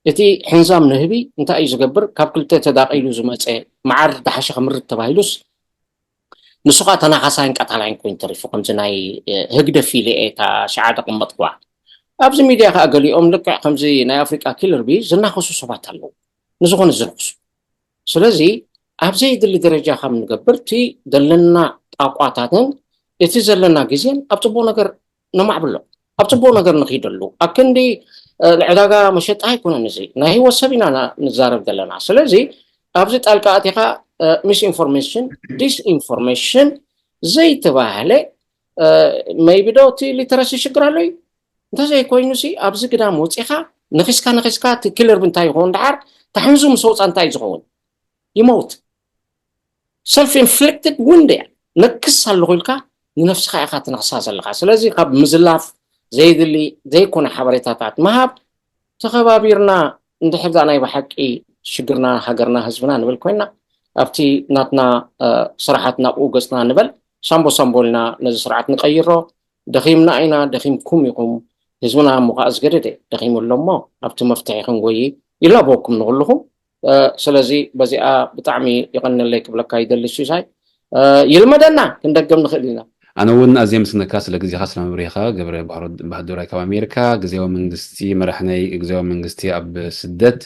እቲ ሕንዛም ንህቢ እንታይ እዩ ዝገብር? ካብ ክልተ ተዳቂሉ ዝመፀ መዓር ዝሓሸ ክምርት ተባሂሉስ ንሱ ከዓ ተናኻሳይን ቀታላይን ኮይኑ ተሪፉ ከምዚ ናይ ህግደፍ ኢለ እየ እታ ሸዓ ደቅመጥኩዋ። ኣብዚ ሚድያ ከዓ ገሊኦም ልክዕ ከምዚ ናይ ኣፍሪቃ ኪለር ቢ ዝናኸሱ ሰባት ኣለዉ። ንዝኾነ ዝነኽሱ ስለዚ ኣብ ዘየድሊ ደረጃ ካብ ንገብር እቲ ዘለና ጣቋታትን እቲ ዘለና ግዜን ኣብ ፅቡቅ ነገር ነማዕብሎ ኣብ ፅቡቅ ነገር ንኺደሉ ኣብ ክንዲ ዕዳጋ መሸጣ ኣይኮነን። እዚ ናይ ህይወት ሰብ ኢና ንዛረብ ዘለና። ስለዚ ኣብዚ ጣልቃ ኣቲኻ ሚስኢንፎርሜሽን ዲስኢንፎርሜሽን ዘይተባህለ maybe ዶ እቲ ሊተረሲ ሽግር ኣሎ እዩ። እንተዘይኮይኑ ሲ ኣብዚ ግዳም ወፂኻ ነኺስካ ነኺስካ እቲ ኪለር ቢ እንታይ ይኸውን ደሓር ተሕንዙ ምስ ወፃ እንታይ ዝኸውን ይመውት። ሰልፍ ኢንፍሊክትድ ውንድ እያ። ነክስ ኣለኹ ኢልካ ንነፍስኻ ኢኻ ትነኽሳ ዘለኻ። ስለዚ ካብ ምዝላፍ ዘይድሊ ዘይኮነ ሓበሬታታት ምሃብ ተኸባቢርና እንድሕር ዳ ናይ ብሓቂ ሽግርና ሃገርና ህዝብና ንብል ኮይና ኣብቲ ናትና ስራሓት ናብኡ ገፅና ንበል። ሳምቦ ሳምቦ ኢልና ነዚ ስርዓት ንቀይሮ። ደኺምና ኢና፣ ደኺምኩም ኢኹም። ህዝብና እሞ ከዓ ዝገደደ ደኺሙ ኣሎ እሞ ኣብቲ መፍትሒ ክንጎይ ይላበወኩም ንኩልኹም። ስለዚ በዚኣ ብጣዕሚ ይቐንለይ ክብለካ ይደሊ ሲሳይ። ይልመደና ክንደግም ንኽእል ኢና። ኣነ እውን ኣዝየ ምስግነካ ስለ ግዜኻ ስለ መብርሂኻ። ገብረ ባህሩ በሃዱራይ ካብ ኣሜሪካ። ግዜያዊ መንግስቲ መራሕ ናይ ግዜያዊ መንግስቲ ኣብ ስደት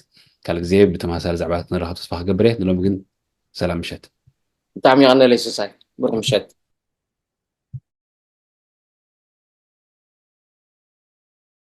ካልእ ግዜ ብተመሳሳሊ ዛዕባታት ንራኸብ ተስፋ ክገብር እየ። ንሎሚ ግን ሰላም ምሸት። ብጣዕሚ ይቐንለይ ሲሳይ። ብሩኽ ምሸት።